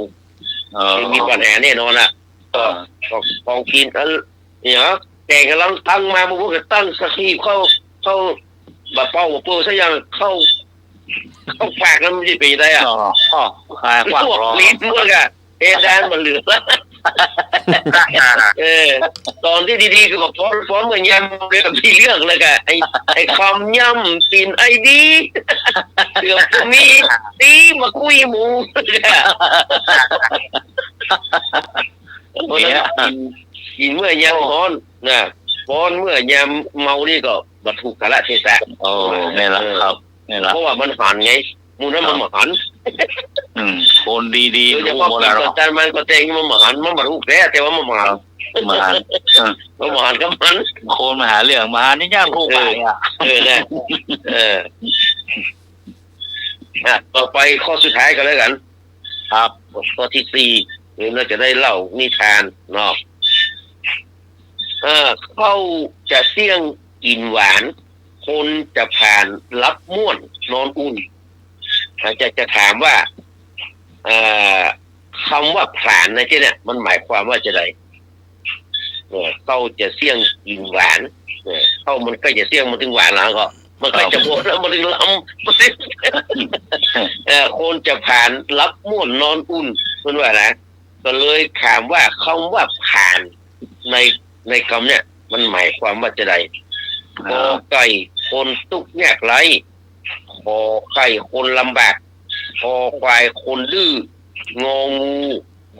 เออ มีปัญหาแน่นอนละ เออ ก็ ก็ของกิ๋น เออ เนี่ย แกงก๋ำลังตั้งมา บ่ฮู้จะตั้งสักที เข้า เข้า บ่าเป่าบ่าเปิดสักอย่าง เข้า เข้าปากแล้วมันจะเป๋นยังไงอะ อ๋อ อ๋อ คายคว้าง ลวก รอ ลิ้นหมดอะ เพดานบ่เหลือ เออ ต๋อนตี้ดีๆ ก็บอกฟ้อน ฟ้อนเมื่อยามเมาเลย มีเรื่องเลยกะ ไอ้ ไอ้คำย่ำตี๋นไอ้ดี เกือบจะมี ตีมาคุยหมู่ เนี่ย กิ๋น กิ๋นเมื่อยามฮ้อนนะ ฟ้อนเมื่อยามเมานี่ก็บ่ถูกกาลเทศะ โอ้ แม่นละครับ แม่นละ เพราะว่ามันหันไง หมู่นั้นมันบ่หัน อืม คนดีๆ โดยเฉพาะ ฮู้หมดแล้ว กิ๋นก่อนตาน มานก่อนแต่งนี่มันบ่หัน มันบ่ถูกแต๊ แต่ว่ามันบ่หัน ครับ บ่หัน เออ มันบ่หันกับมัน คนมาหาเรื่อง บ่หันนี่ยากถูกไปอะ เออ เออ นะ เออ อ่ะ ต่อไปข้อสุดท้ายก็แล้วกั๋น ครับ ข้อตี้สี่ เดี๋ยวเฮาจะได้เล่านิทานเนาะ เอ่อ ข้าวจะเสี้ยงกิ๋นหวาน คนจะผลาญหลับม่วนนอนอุ่น อาจจะ จะถามว่า เอ่อ กำว่าผลาญนะตี้เนี่ย มันหมายความว่าจาใด เออ ข้าวจะเสี้ยงกิ๋นหวาน เออ ข้าวมันใก้จะเสี้ยงมันตึงหวานแล้วก็ มันใก้จะหมดแล้ว มันตึงลำ มันตึง เออ คนจะผลาญหลับม่วนนอนอุ่น เปิ้นว่านะ ก็เลยถามว่ากำว่ากำใน ในกำเนี่ย มันหมายความว่าจาใด อ่า กอไก่ คนตุ๊กข์ยากไร้ ขอไข่ คนลำบาก คอควาย คนดื้อ งองู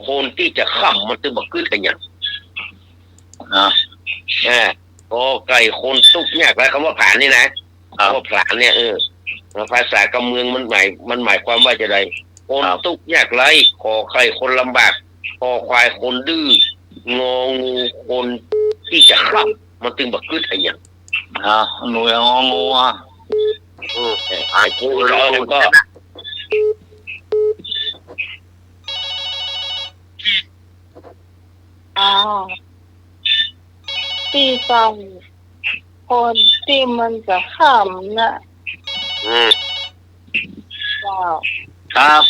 คนตี้จะกำ มันตึงบ่กึ๊ดอะหยัง อ่า อ่า กอไก่ คนตุ๊กข์ยากไร้ กำว่าผลาญนี่นะ ครับ กำว่าผลาญเนี่ย เออ ภาษากำเมืองมันหมาย มันหมายความว่าจาใด คน ครับ ตุ๊กข์ยากไร้ ขอไข่ คนลำบาก คอควาย คนดื้อ งองู คนตี้จะกำ มันตึงบ่กึ๊ดอะหยัง อ่า หนูอย่างงองูอ่ะ อืม อ่ะ ครูจอมก็ อ้าว ตี้สอง คนตี้มันจะกำนะ อืม เจ้า ครับ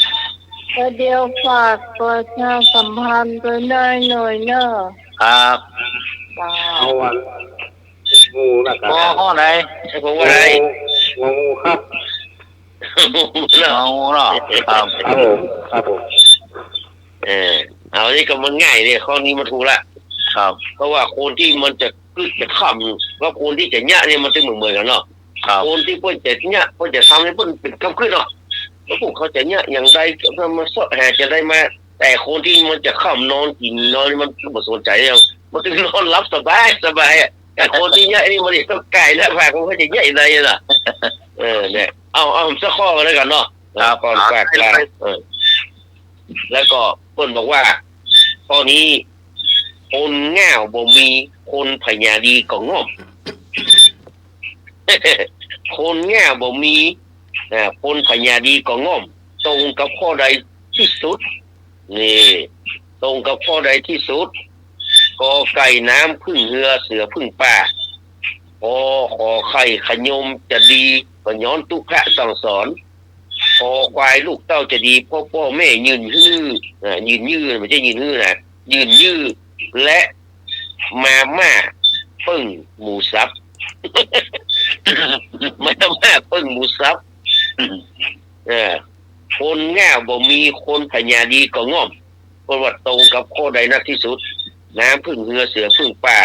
แล้วเดี๋ยวฝากประชาสัมพันธ์ไปหน่อย หน่อยเนอะ ครับ เจ้า เอาวัน งูนะครับ ข้อ ข้อไหน ไอ้ผมว่าอะไร งองู งองูครับ งองูเนาะ ครับ ครับผม ครับผม เออ เอา นี่ก็มันง่ายเนี่ย ข้อนี้มันถูกละ ครับ เพราะว่าคนตี้มันจะกึ๊ดจะกำ กับคนตี้จะเยียะเนี่ยมันจะเหมือนๆ กั๋นเนาะ ครับ คนตี้เปิ้นจะเยียะ เปิ้นจะทำเนี่ย เปิ้นเป๋นกำกึ๊ดเนาะ แล้วพวกเขาจะเยียะอย่างใด ก็มาเซาะหาจะได้มา แต่คนตี้มันจะกำนอนกิ๋นนอนนี่มันบ่สนใจ๋อะ มันก็นอนหลับสบายสบายอะ แต่คนตี้เยียะนี่มันต้องไก่แล้ว ฝากมันก็จะเยียะอย่างใดล่ะ เออ เนี่ย เอา เอาสักข้อก็แล้วกั๋นเนาะ ครับ ก่อนฝากลา เออ แล้วก็เปิ้นบอกว่า ข้อนี้ คนง่าวบ่มี คนผญาดีก็ง่อม คนง่าวบ่มี อ่า คนผญาดีก็ง่อม ตรงกับข้อใดตี้สุด นี่ ตรงกับข้อใดตี้สุด กอไก่ น้ำผึ้งเฮือ เสือผึ้งป่า ขอ ขอไข่ ขะยมจะดี ก็ย้อนตุ๊พระสั่งสอน คอควาย ลูกเต้าจะดี เพราะป้อแม่ยืนฮื้อ อ่า ยืนยื้อ บ่ใจ้ยืนฮื้อนะ ยืนยื้อ และมาม่าเปิ้งหมูสับ มาม่าเปิ้งหมูสับ เออ คนง่าวบ่มี คนผญาดีก็ง่อม เปิ้นว่าตรงกับข้อใดนักตี้สุด น้ำผึ้งเฮือ เสือผึ้งป่า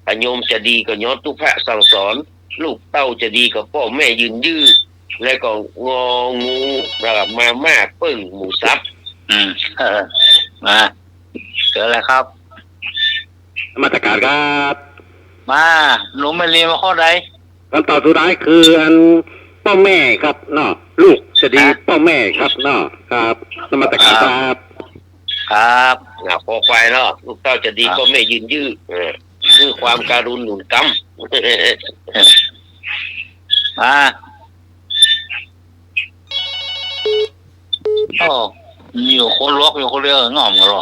ขะยมจะดีก็ย้อนตุ๊พระสั่งสอน ลูกเต้าจะดีก็ป้อแม่ยืนยื้อ แล้วก็งองู แล้วก็มาม่าเปิ้งหมูสับ อืม มา เชิญเลยครับ นมัสการครับ มา หนูไม่เรียนมาข้อใด คำตอบสุดท้ายคืออันป้อแม่ครับเนาะ ลูกจะดี ครับ ป้อแม่ครับเนาะ ครับ นมัสการครับ ครับ อ่ะ คอควายเนาะ ลูกเต้าจะดี ครับ ป้อแม่ยืนยื้อ เออ คือความการุณหนุนกำ อ่า โอ้ มีอยู่คนลวกอยู่คนเดียว ง่อมกันหรอ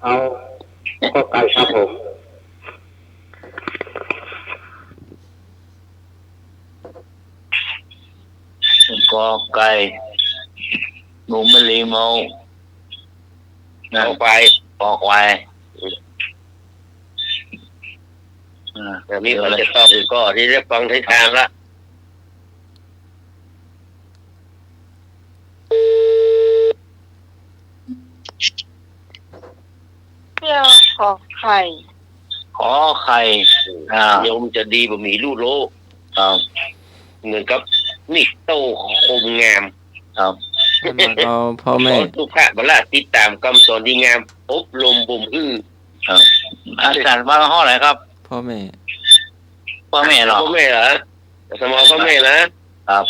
เอา กอไก่ครับผม กอไก่ หนูไม่เรียนมา นะ คอควาย คอควาย อ่า อันนี้ผมจะตอบข้อที่ได้ฟังนิทานละ เจ้า ขอไข่ ขอไข่ อ่า โยมจะดีบ่มีลู่โล ครับ เหมือนกับมีดโต้คมงาม ครับ สมัครเอาพ่อแม่ ขอสุขะพละ ติดตามกำสอนดีงาม อบรมบ่มหื้อ ครับ อาจารย์ว่าข้อไหนครับ พ่อแม่ พ่อแม่เหรอ พ่อแม่เหรอ สมองพ่อแม่นะ ครับ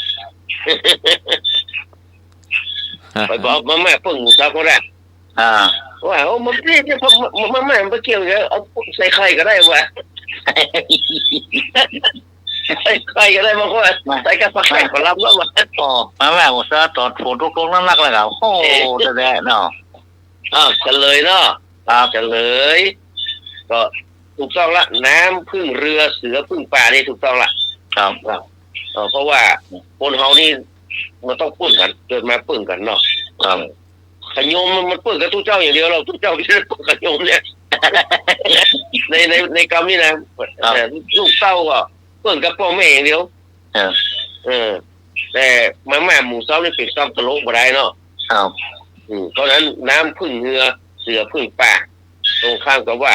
ไปบอกมาม่าเปิ้งหมูสับก็ได้ อ่า ว่า โอ้ มันเปรี้ยวเนี่ย เพราะมาม่ามันไม่เกี่ยวเลย เอาใส่ไข่ก็ได้ว่ะ ใครๆ ก็ได้บางคน มา ใส่กับปากแขกก็รับแล้วมา อ๋อ มา มา ผมจะตอดฝนตกลงนักๆ แล้วครับ โอ้ เอ๊ะ แท้ๆ เนาะ อ้าว เฉลยเนาะ ครับ เฉลย ก็ถูกต้องละ น้ำพึ่งเรือ เสือพึ่งป่า นี่ถูกต้องละ ครับ ครับ เอ่อ เพราะว่าคนเฮานี่มันต้องปึ้งกั๋น เกิดมาปึ้งกั๋นเนาะ ครับ ขยมมัน มันปึ้งกับตุ๊เจ้าอย่างเดียว ตุ๊เจ้าที่ปึ้งขยมเนี่ย ใน ใน ในกำนี้นะ ครับ เอ่อ ลูกเต้าก็ปึ้งกับป้อแม่อย่างเดียว เออ เออ แต่มาม่าหมูสับนี่เป๋นกำตลกบ่ได้เนาะ ครับ อืม เพราะฉะนั้นน้ำพึ่งเฮือ เสือพึ่งป่า ตรงข้ามกับว่า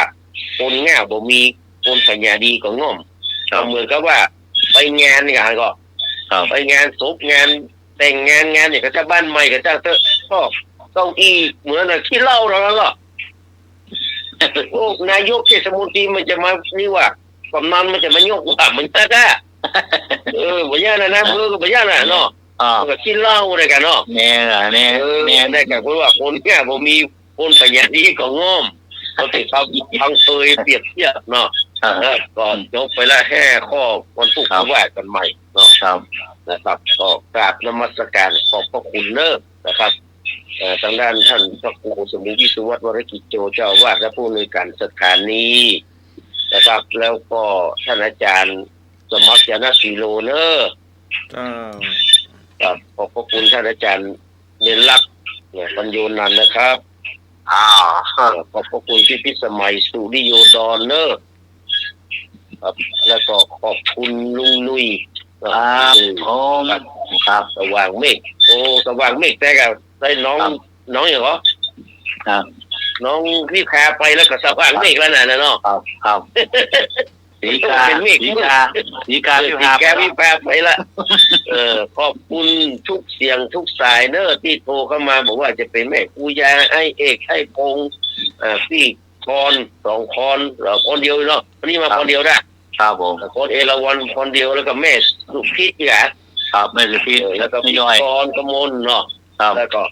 คนง่าบ่มี คนปัญญาดีก็ง่อม ครับ ก็เหมือนกับว่า ไปงานนี่ก็ ครับ ไปงานศพ งานแต่งงาน งานเนี่ย ก็จะบ้านใหม่ก็จะเต๊อะ ก็เก้าอี้เหมือนน่ะ ขี้เหล้าเท่านั้นแหละ โอ้ นายกเทศมนตรีมันจะมานี่หว่า กำนันมันจะมายกหว่า มันจะได้ เออ บ่ย่านน่ะ นายอำเภอก็บ่ย่านน่ะเนาะ อ่า มันก็กิ๋นเหล้าด้วยกั๋นเนาะ แน่ล่ะ แน่ เออ แน่ ได้กั๋น เพราะว่าคนเนี่ยบ่มี คนปัญญาดีก็ง่อม ก็ถือว่าบังเอยเปรียบเทียบเนาะ อ่า เออ ก็ อืม จบไปละห้าข้อ วันพุธ ครับ ก็ว่ากั๋นใหม่เนาะ ครับ นะครับ ก็กราบนมัสการขอบพระคุณเนอะนะครับ เอ่อ ตางด้านต้านพระครูสมุวิศวัตร วรกิจโจ เจ้าอาวาสและผู้อำนวยการสถานีนะครับ แล้วก็ต้านอาจ๋ารย์สมัคร ญาณสีโลเนอะ เจ้า ครับ ขอบพระคุณต้านอาจ๋ารย์เณรลักษณ์ เนี่ย ปัญโญนันท์นะครับ อ่า เอ่อ ขอบพระคุณพี่พิสมัย สุริโยดรเนอะ ครับ แล้วก็ขอบคุณลุงนุย ครับ ลุงนุย ผม ครับ ครับ สว่างเมฆ โอ้ สว่างเมฆ แต่ก็ได้น้อง ครับ น้องหยังเหรอ ครับ น้องวิภาไปแล้วก็สว่างเมฆแล้วน่ะเนาะ ครับ ครับ สีกา เป๋นเมฆ สีกา สีกา เออ วิภา สีกา ไปแล้ว วิภาไปละ เออ ขอบคุณทุกเสียงทุกสายเนอะ ตี้โทรเข้ามา บอกว่าจะเป๋นแม่ครูยา ไอ้เอก ไอ้พงษ์ เอ่อ พี่คอน สองคอน เอ่อ คนเดียวเนาะ วันนี้มา ครับ คนเดียวนะ ครับผม คนเอราวัณคนเดียว แล้วก็แม่สุพิษนี่นะ ครับ แม่สุพิษ เออ แล้วก็ แม่ย้อย พี่กรณ์ กมลเนาะ ครับ แล้วก็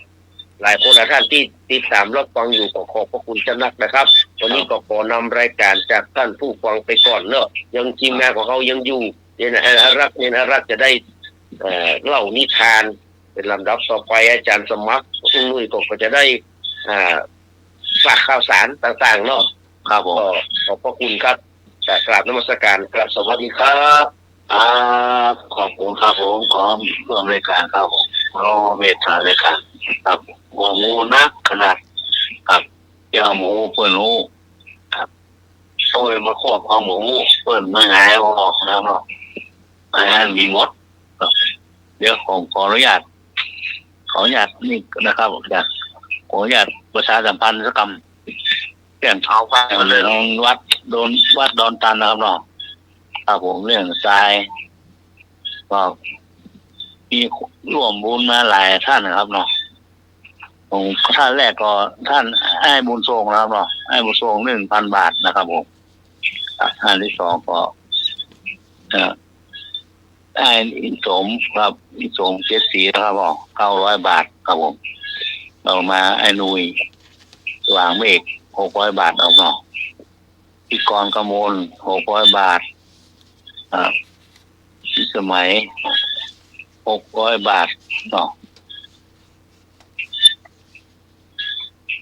หลายคนหลายท่านตี้ติดต๋ามรับฟังอยู่ ก็ขอบพระคุณจานักนะครับ วันนี้ ครับ ก็ขอนำรายการจากท่านผู้ฟังไปก่อนเนอะ ยังทีมงานของเฮายังอยู่ เณรอารักษ์ เณรอารักษ์จะได้ เอ่อ เล่านิทาน เป๋นลำดับต่อไป อาจ๋ารย์สมัคร ลุงนุยก็ ก็จะได้ อ่า ฝากข่าวสารต่างๆ เนาะ ครับผม ก็ขอบพระคุณครับ กราบนมัสการครับ สวัสดีครับ ครับ ขอบคุณครับผม ขอเพิ่มรายการครับผม ขอเมตตารายการครับ บ่ฮู้นักขนาด ครับ เจ้าบ่ฮู้เปิ้นฮู้ ครับ โอ้ย มาควบเอาบ่ฮู้ เปิ้นมาหงายออกนะครับเนาะ อันนั้นมีหมด ครับ เดี๋ยวผมขออนุญาต ขออนุญาตนี่นะครับ อยาก ขออนุญาตประชาสัมพันธ์สักกำ เรื่องเท้าไฟมาเลย วัดโดน วัดดอนตันนะครับเนาะ ครับผม เรื่องทราย ก็มีร่วมบุญมาหลายท่านนะครับเนาะ ของท่านแรกก็ท่านอ้ายบุญส่งนะครับเนาะ อ้ายบุญส่ง หนึ่งพันบาทนะครับผม อ่ะ ท่านที่สองก็ เอ่อ อ้ายอินสมครับ อินสม เจ็ดสีนะครับผม เก้าร้อยบาทครับผม ต่อมาอ้ายนุย สว่างเมฆ หกร้อยบาทครับเนาะ พี่กรณ์ กมล หกร้อยบาท อ่า พี่สมัย หกร้อยบาทเนาะ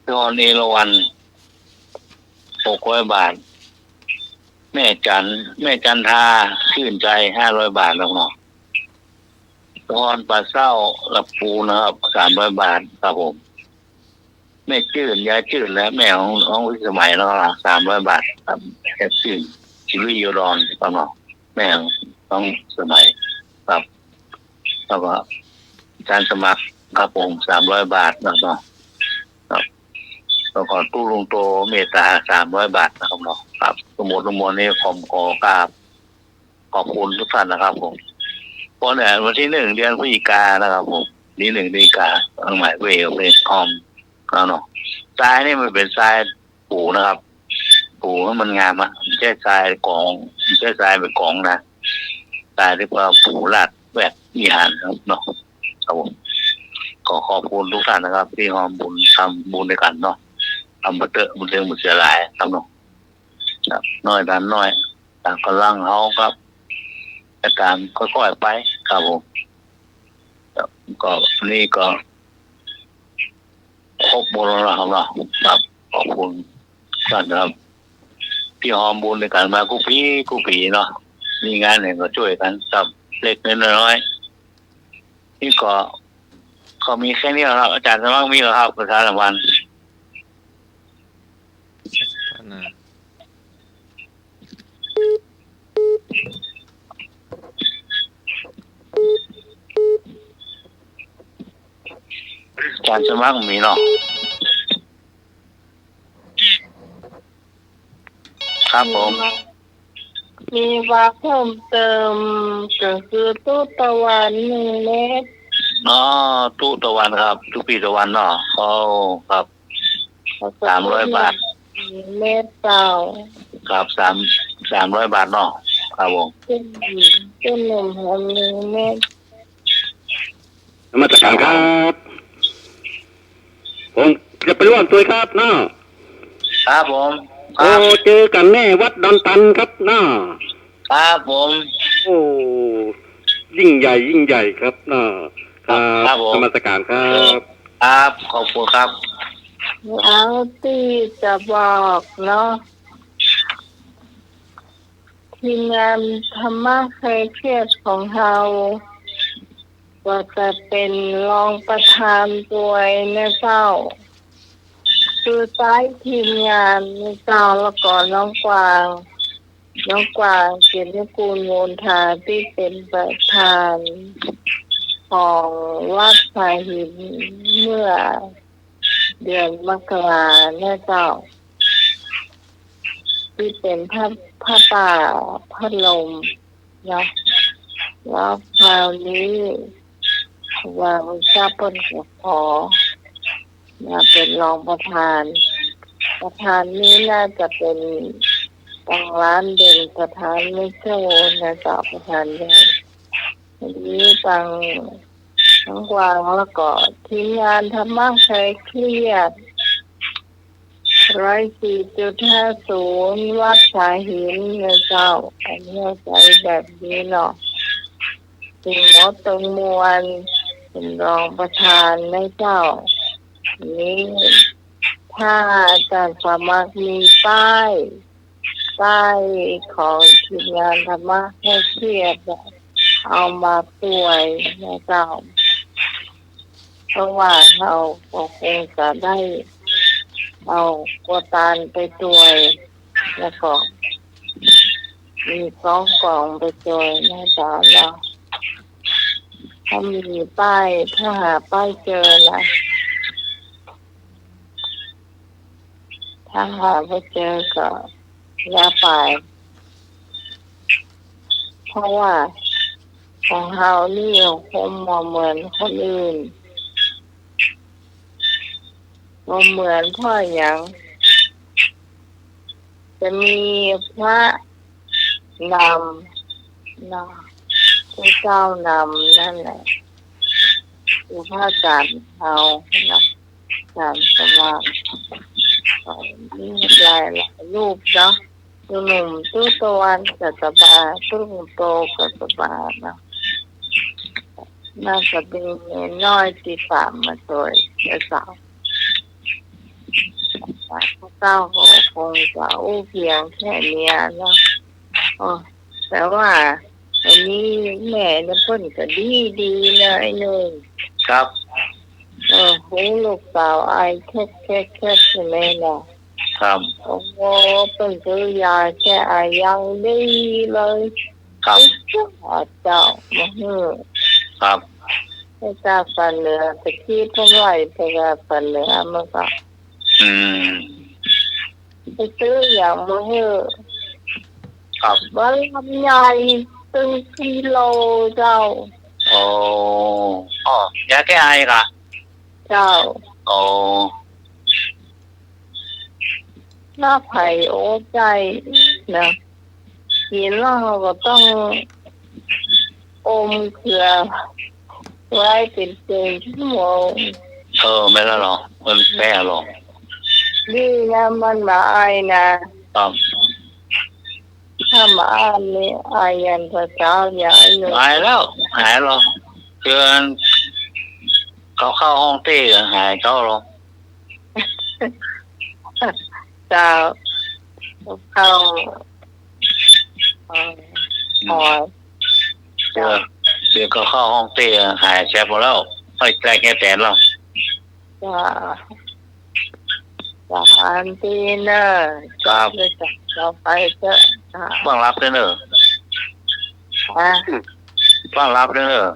พี่ออน เอราวัณ หกร้อยบาท แม่จัน แม่จันทา ชื่นใจ ห้าร้อยบาทแล้วเนาะ พี่ออน ป่าเศร้า ลำพูนนะครับ สามร้อยบาทครับผม แม่จื้น ยายจื้น และแม่ของ ของพี่สมัยแล้วก็ สามร้อยบาทครับ แม่จื้น สุริโยดรครับเนาะ แม่ของสมัยครับ แล้วก็อาจารย์สมัครครับผม สามร้อยบาทนะครับเนาะ ครับ แล้วก็ตู้ลุงโตเมตตา สามร้อยบาทนะครับเนาะ ครับ ทั้งหมดทั้งมวลนี้ผมขอกราบขอบคุณทุกท่านนะครับผม เพราะเนี่ยวันที่หนึ่งเดือนพฤศจิกานะครับผม ที่หนึ่งพฤศจิกา ทางหมายเวลเป็นคอมแล้วเนาะ ทรายนี่มันเป็นทราย ปูนะครับ ปูให้มันงามอะ บ่ใจ้ทรายก๋อง บ่ใจ้ทรายเป๋นก๋องนะ ทรายตี้ว่าปูลาดแวดวิหารครับเนาะ ครับผม ขอขอบคุณทุกท่านนะครับ ตี้ฮ่วมบุญ ทำบุญตวยกั๋นเนาะ ทำบ่เต๊อะ บ่เถิงบ่เสียหลายครับเนาะ ครับ น้อยตันน้อย ต๋ามก๋ำลังเฮาครับ อาการค่อยๆ ไป ครับผม ครับ ก็นี่ก็ ครบหมดแล้วนะครับเนาะ ครับ ขอบคุณท่านครับ ตี้ฮอมบุญตวยกั๋นมากู้ปี๋กู้ปี๋เนาะ มีงานไหนก็จ้วยกั๋นครับ เล็กๆ น้อยๆ นี่ก็ ก็มีแค่นี้แหละครับ อาจ๋ารย์สมัครมีเหรอครับ ประชาสัมพันธ์ อาจ๋ารย์สมัครมีเนาะ ครับผม มีมา มีมาเพิ่มเติมก็คือตุ๊ตะวันหนึ่งเม็ด อ๋อ ตุ๊ตะวันครับ ตุ๊ปีตะวันเนาะ อ๋อ ครับ สามร้อยบาท หนึ่งเม็ดเจ้า ครับ สาม สามร้อยบาทเนาะ ครับผม ต้น ต้นหอมหนึ่งเม็ด นมัสก๋านครับ ผมจะไปร่วมตวยครับเนาะ ครับผม ครับ โอ้ เจอกั๋นแน่วัดดอนตันครับเนาะ ครับผม โอ้ ยิ่งใหญ่ ยิ่งใหญ่ครับเนาะ ครับ ครับผม นมัสก๋านครับ ครับ ขอบคุณครับ แล้วตี้จะบอกเนาะ ทีมงานธรรมะคลายเครียดของเฮา ก็จะเป๋นรองประธานตวยนะเจ้า คือใจ๊ทีมงานนะเจ้า แล้วก็น้องกวาง น้องกวาง เกียรติกูล มูลธา ตี้เป๋นประธานของวัดสายหินเมื่อ เดือนมกรานะเจ้า ตี้เป๋นผ้า ผ้าป่า ผ้าลมเนาะ แล้วคราวนี้ครูบาอาจ๋ารย์เปิ้นก็ขอมาเป๋นรองประธาน ประธานนี้น่าจะเป๋นตังหลานเด่น ประธานไม่โจ้นะเจ้า ประธานใหญ่ อันนี้ตัง น้องกวางแล้วก็ทีมงานธรรมะคลายเครียด ร้อยสี่จุดห้าศูนย์ วัดสายหินนะเจ้า อันนี้ใจ๊แบบนี้เนาะ ตึงหมดตึงมวล เป๋นรองประธานนะเจ้า นี้ ถ้าอาจ๋ารย์สมัครมีป้าย ป้ายของทีมงานธรรมะคลายเครียดอะ เอามาตวยนะเจ้า เพราะว่าเฮาก็คงจะได้เอากัวตานไปตวย แล้วก็มีของกองไปตวยนะเจ้าเนาะ ถ้ามีป้าย ถ้าหาป้ายเจอนะ ถ้าหาบ่เจอก็อย่าไป เพราะว่าของเฮานี่คงบ่เหมือนคนอื่น บ่เหมือนเพราะหยัง จะมีพระนำเนาะ พระเจ้านำนั่นแหละ คือพระอาจ๋ารย์เฮานะ อาจ๋ารย์สมัคร มีหลายๆ รูปเนาะ ตุ๊หนุ่มตุ๊ตะวันก็สบาย ตุ๊หนุ่มโตก็สบายเนาะ น่าจะมีเนนน้อยตี้สามมาตวยเจ้า พระเจ้าก็คงจะอู้เพียงแค่เนี้ยเนาะ โอ้ แต่ว่าอันนี้แม่เนี่ยเปิ้นก็ดีดีนะไอ้หนุ่ม ครับ เออ หูลูกสาวไอแคกแคกแคกใช่ไหมล่ะ ครับ โอ้โห เปิ้นซื้อยาแก้ไออย่างดีเลย ครับ เจ้า มาหื้อ ครับ ให้เจ้าเสนอ ตะกี้เปิ้นไหว้ เปิ้นก็เสนอ มันก็ อืม ไปซื้ออย่างมาหื้อ ครับ ว่าลำไยตึงกิโลเจ้า อ๋อ อ๋อ ยาแก้ไอกะ เจ้า อ๋อ ถ้าใผโอใจ้นะ กิ๋นแล้วก็ต้องอมเขือไว้เป๋นเจิ่งชั่วโมง เออ แม่นแล้วเนาะ มันแปลกเนาะ ดีนะ มันบ่ไอนะ ครับ ถ้า ถ้าบ่อั้นนี่ อายยันเตื้อเจ้า อย่าอายุ หายแล้ว หายแล้ว เดือน เขาเข้าห้องเต้ก็หายเจ้าแล้ว เจ้า เข้า เอ่อ อืม อ๋อ เดี๋ยว เดี๋ยวก็เข้าห้องเต้ หายแสบหมดแล้ว ไม่แตกแค่แตนแล้ว จ้า จ้า อันตี้เน่อ ครับ เจ้าไปเถอะ จ้า ฟังรับด้วยเน่อ ฮะ ฟังรับด้วยเน่อ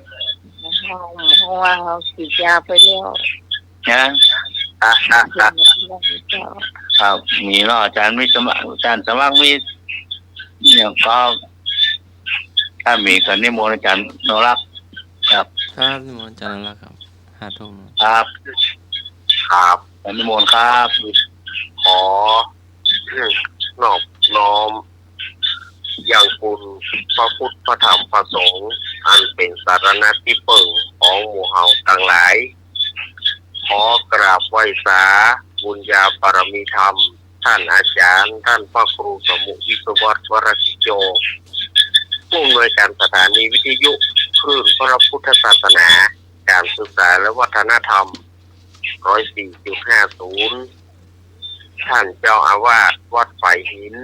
เพราะว่าเขาฉีดยาไปแล้ว นะ ครับ มีเนาะ อาจารย์มีสมัคร อาจารย์สมัครมี เนี่ยก็ ถ้ามีก็นิมนต์อาจารย์นรักษ์ ครับ ครับ นิมนต์อาจารย์นรักษ์ครับ ห้าทุ่ม ครับ ครับ นิมนต์ครับ ขอนอบน้อม ยังคุณพระพุทธ พระธรรม พระสงฆ์ อันเป๋นสรณะตี้เปิ้งของหมู่เฮาตังหลาย ขอกราบไหว้สาบุญญาบารมีธรรม ท่านอาจารย์ ท่านพระครูสมุ วิศวัฒน์ วรกิจโจ ผู้อำนวยการสถานีวิทยุคลื่นพระพุทธศาสนา การศึกษาและวัฒนธรรม ร้อยสี่จุดห้าศูนย์ ท่านเจ้าอาวาสวัดฝายหิน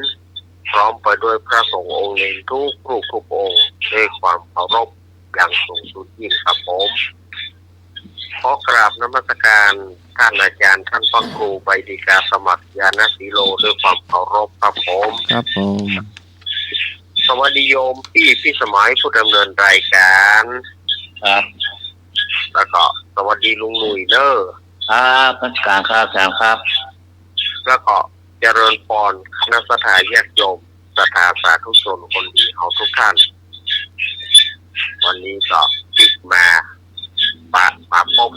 พร้อมไปด้วยพระสงฆ์องค์เณรทุกรูปทุกองค์ ด้วยความเคารพอย่างสูงสุดยิ่งครับผม ขอกราบนมัสการท่านอาจารย์ ท่านพระครูใบดีกาสมัคร ญาณสีโล ด้วยความเคารพครับผม ครับผม สวัสดีโยมพี่พิสมัยผู้ดำเนินรายการ ครับ แล้วก็สวัสดีลุงหนุ่ยเน่อ ครับ นมัสการครับ อาจารย์ครับ แล้วก็เจริญพรคณะศรัทธาญาติโยม ศรัทธาสาธุชนคนดีเฮาทุกท่าน วันนี้ก็ปิ๊กมาปะ มาปะ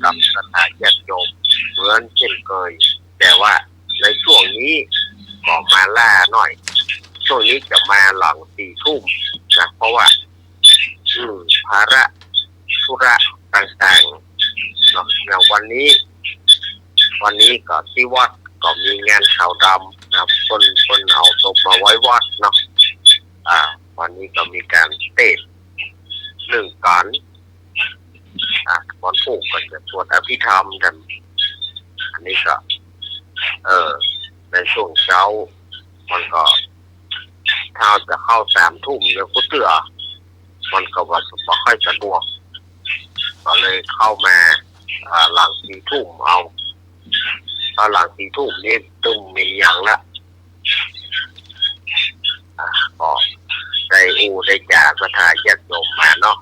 กับศรัทธาญาติโยมเหมือนเช่นเคย แต่ว่าในช่วงนี้ก็มาล้าหน่อย ช่วงนี้จะมาหลังสี่ทุ่มนะ เพราะว่า อืม ภาระธุระต่างๆเนาะ อย่างวันนี้ วันนี้ก็ตี้วัดก็มีงานขาวดำนะ เปิ้น เปิ้นเอาศพมาไว้วัดเนาะ อ่า วันนี้ก็มีก๋านเตสน์นึ่งก๋าน อ่า วันพูกก็จะสวดอภิธรรมกั๋น อันนี้ก็ เออ ในช่วงเจ๊า มันก็ ถ้าจะเข้าสามทุ่มเนี่ย กูเตื้อ มันก็ว่าบ่ค่อยสะดวก ก็เลยเข้ามา อ่า หลังสี่ทุ่มเอา พอหลังสี่ทุ่มนี่ตึงมีหยังละ อ่า ก็ได้อู้ได้จ๋าศรัทธาญาติโยมมาเนาะ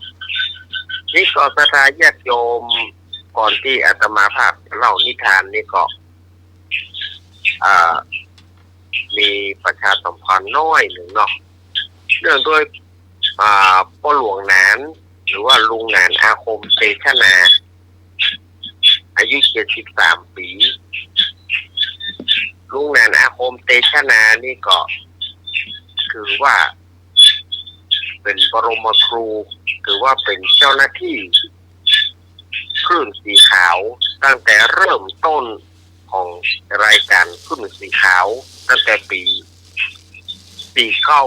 นี่ก็ศรัทธาญาติโยม ก่อนตี้อาตมาภาพจะเล่านิทานนี่ก็ อ่า มีประชาสัมพันธ์น้อยนึ่งเนาะ เนื่องด้วย อ่า ป้อหลวงหนาน หรือว่าลุงหนานอาคมเตชะนา อายุเจ็ดสิบสามปี๋ ลุงหนานอาคมเตชะนานี่ก็ถือว่าเป๋นบรมครู ถือว่าเป๋นเจ้าหน้าตี้คลื่นสีขาว ตั้งแต่เริ่มต้นของรายก๋านคลื่นสีขาว ตั้งแต่ปี๋ สี่เก้า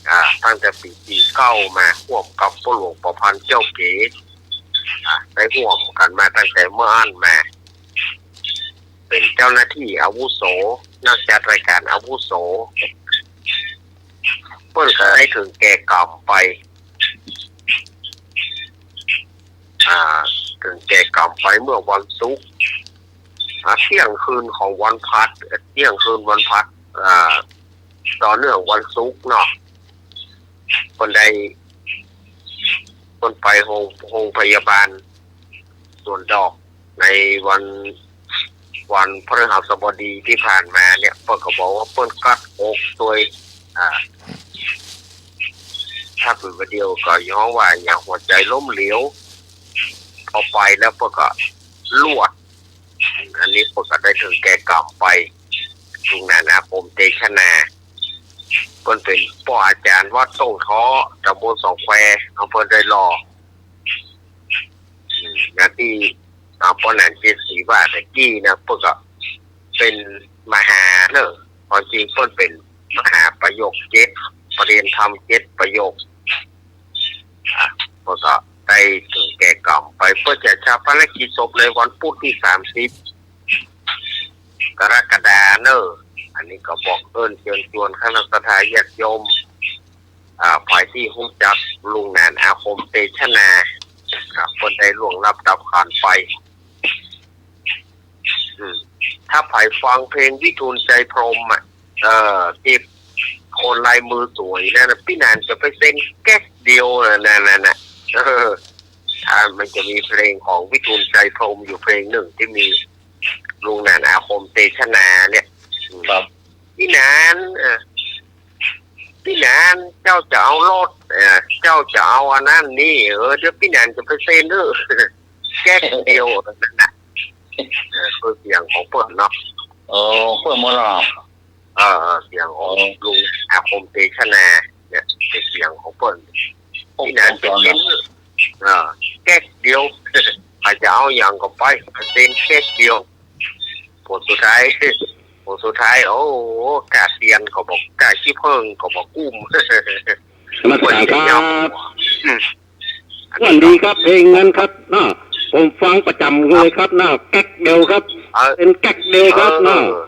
อ่า ตั้งแต่ปี๋ สี่เก้า มาร่วมกับป้อหลวงประพันธ์เจ้าเก๋ อ่า ได้ร่วมกั๋นมาตั้งแต่เมื่ออั้นมา เป๋นเจ้าหน้าตี้อาวุโส นักจัดรายก๋านอาวุโส เปิ้นก็ได้เถิงแก่กรรมไป อ่า เถิงแก่กรรมไปเมื่อวันศุกร์ อ่า เตี้ยงคืนของวันพฤหัส เตี้ยงคืนวันพฤหัส อ่า ต่อเนื่องวันศุกร์เนาะ เปิ้นได้ เปิ้นไปโฮง โฮงพยาบาลสวนดอก ในวัน วันพฤหัสบดีตี้ผ่านมาเนี่ย เปิ้นก็บอกว่าเปิ้นกั๊ดอกตวย อ่า ถ้าเป๋นวันเดียวก็ฮ้องว่าอย่างหัวใจ๋ล้มเหลว พอไปแล้วเปิ้นก็ลวด อันนี้เปิ้นก็ได้เถิงแก่กรรมไป ลุงหนานอาคมเตชะนา เปิ้นเป๋นป้ออาจ๋ารย์วัดต้งเทาะ ต๋ำบลสองแคว อำเภอดอยหล่อ อืม อย่างตี้ อ่า ป้อหนานเจษศรีว่าตะกี้นะ เปิ้นก็เป๋นมหาเน่อ ความจริงเปิ้นเป๋น มหาประโยคเจ็ด ประเรียนธรรมเจ็ดประโยค อ่ะ เปิ้นก็ได้ถึงแก่กรรมไป เปิ้นจะฌาปนกิจศพในวันพุธตี้สามสิบกรกฎาเน่อ อันนี้ก็บอกเอิ้นเจิญจวนคณะศรัทธาญาติโยม อ่า ใผตี้ฮู้จักลุงหนานอาคมเตชะนา ครับ เปิ้นได้ล่วงลับดับขันไป อืม ถ้าใผฟังเพลงวิทูลใจพรหมอะ เอ่อ ตี้คนลายมือสวยนั่นน่ะ ปี้หนานจะไปเซ็นแก๊กเดียวน่ะ นั่นน่ะ เออ ถ้ามันจะมีเพลงของวิทูลใจพรหมอยู่เพลงหนึ่งตี้มีลุงหนานอาคมเตชะนาเนี่ย อืม ครับ ปี้หนาน เออ ปี้หนาน เจ้าจะเอารถ เออ เจ้าจะเอาอันนั้นนี่ เออ เดี๋ยวปี้หนานจะไปเซ็นเต๊อะ แก๊กเดียวนั่นน่ะ เออ คือเสียงของเปิ้นเนาะ เออ เปิ้นหมดแล้ว เออ เสียงของ อ๋อ ลุงอาคมเตชะนาเนี่ย เป๋นเสียงของเปิ้น ปี้หนานไปเซ็นเต๊อะ เออ แก๊กเดียว ใผจะเอาหยังก็ไป ไปเซ็นแก๊กเดียว ผลสุดท้าย ผลสุดท้าย โอ้ ก้าเตียนก็บ่ ก้าขี้เผิ้งก็บ่กุ้ม นมัสการครับ อืม สวัสดีครับ เพลงนั้นครับเนาะ ผมฟังประจ๋ำเลยครับเนาะ แก๊กเดียวครับ เออ เป๋นแก๊กเดียวครับเนาะ เออ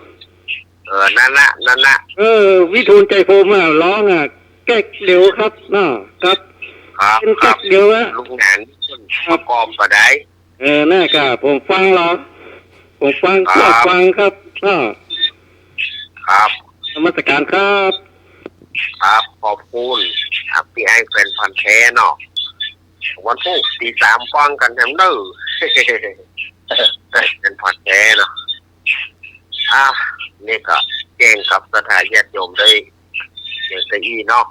เออ นั่นน่ะ นั่นน่ะ เออ วิทูลใจพรหมอะ ร้องอะ แก๊กเดียวครับเนาะ ครับ ครับ เป๋นแก๊กเดียวอะ ครับ ลุงหนาน ครับ ประกอบก็ได้ เออ นั่นก็ผมฟังแล้ว ผมฟัง ครับ ฟังครับ ก็ ครับ นมัสการครับ ครับ ขอบคุณ อ่ะ ปี้อ้ายแฟนพันธุ์แท้เนาะ วันพุธตี้สามฟังกั๋นแหมเน่อ แฟนพันธุ์แท้เนาะ อ่ะ นี่ก็แจ้งกับศรัทธาญาติโยมได้ เดี๋ยวจะอี้เนาะ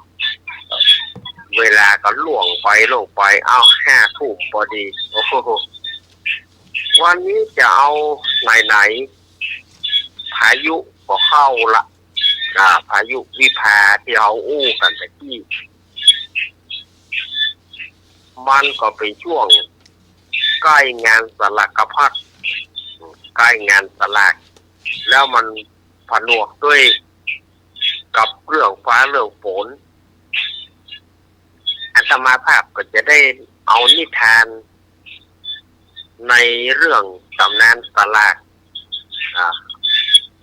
เวลาก็ล่วงไปล่วงไป อ้าว ห้าทุ่มพอดี โอ้โห วันนี้จะเอาไหนๆ พายุก็เข้าละ อ่า พายุวิภาตี้เฮาอู้กั๋นตะกี้ มันก็เป๋นช่วงใก้งานสลากพัด ใก้งานสลาก แล้วมันผนวกด้วยกับเรื่องฟ้าเรื่องฝน อาตมาภาพก็จะได้เอานิทานในเรื่องต๋ำนานสลาก อ่า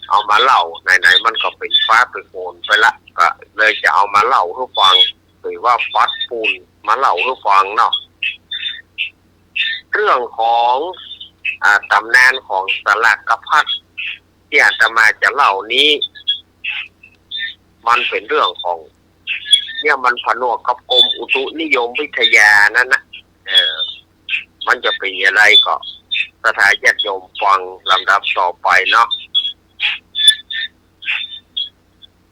เอามาเล่า ไหนๆ มันก็เป๋นฟ้าเป๋นฝนไปละ ก็เลยจะเอามาเล่าหื้อฟัง หรือว่าปัดปูนมาเล่าหื้อฟังเนาะ เรื่องของ อ่า ต๋ำนานของสลากพัดตี้อาตมาจะเล่านี้ มันเป๋นเรื่องของ เนี่ย มันผนวกกับกรมอุตุนิยมวิทยานั้นนะ เออ มันจะเป๋นอย่างไรก็ศรัทธาญาติโยมฟังลำดับต่อไปเนาะ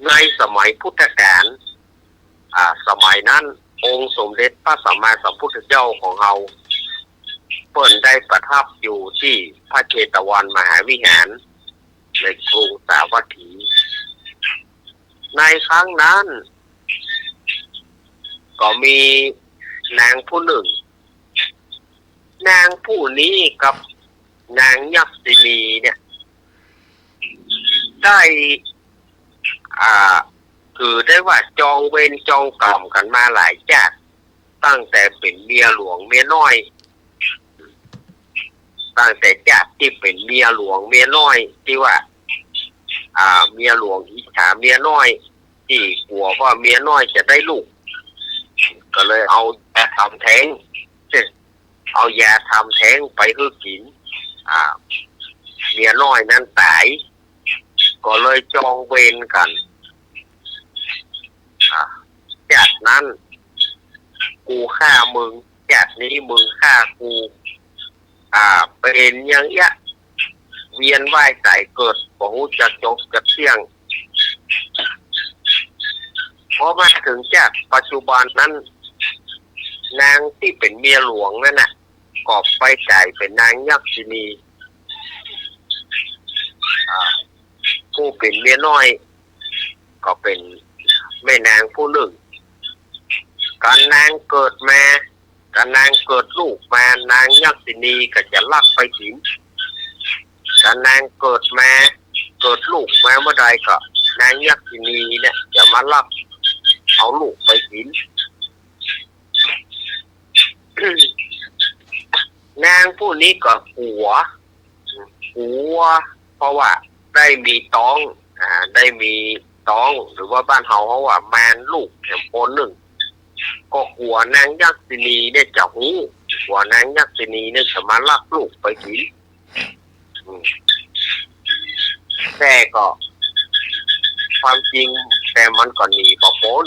ในสมัยพุทธกาล อ่า สมัยนั้นองค์สมเด็จพระสัมมาสัมพุทธเจ้าของเฮา เปิ้นได้ประทับอยู่ตี้พระเชตวันมหาวิหาร ในกรุงสาวัตถี ในครั้งนั้น ก็มีนางผู้นึ่ง นางผู้นี้กับนางยักษินีเนี่ย ได้ อ่า ถือได้ว่าจองเวรจองกรรมกั๋นมาหลายจาติ ตั้งแต่เป๋นเมียหลวงเมียน้อย ตั้งแต่จาติตี้เป๋นเมียหลวงเมียน้อย ตี้ว่า อ่า เมียหลวงอิจฉาเมียน้อย ตี้กั๋วว่าเมียน้อยจะได้ลูก ก็เลยเอายาทำแท้ง เอายาทำแท้งไปหื้อกิ๋น อ่า เมียน้อยนั้นต๋าย ก็เลยจองเวรกั๋น อ่า จาตินั้น กูฆ่ามึง จาตินี้มึงฆ่ากู อ่า เป๋นอย่างเอี้ย เวียนว่ายต๋ายเกิด บ่ฮู้จักจบจักเตี้ยง พอมาเถิงจาติปัจจุบันนั้น นางตี้เป๋นเมียหลวงนั้นน่ะ ก็ไปก๋ายเป๋นนางยักษินี อ่า ผู้เป๋นเมียน้อย ก็เป๋นแม่นางผู้นึ่ง กั๋นนางเกิดมา กั๋นนางเกิดลูกมา นางยักษินีก็จะลักไปกิ๋น กั๋นนางเกิดมา เกิดลูกมาเมื่อใดก็ นางยักษินีเนี่ยจะมาลักเอาลูกไปกิ๋น นางผู้นี้ก็กั๋ว กั๋ว เพราะว่าได้มีต๊อง อ่า ได้มีต๊อง หรือว่าบ้านเฮาเฮาว่าแมนลูกแหมคนนึ่ง ก็กั๋วนางยักษินีเนี่ยจะฮู้ กั๋วนางยักษินีเนี่ยจะมาลักลูกไปกิ๋น อืม แต่ก็ความจริงแต่มันก็หนีบ่ป๊น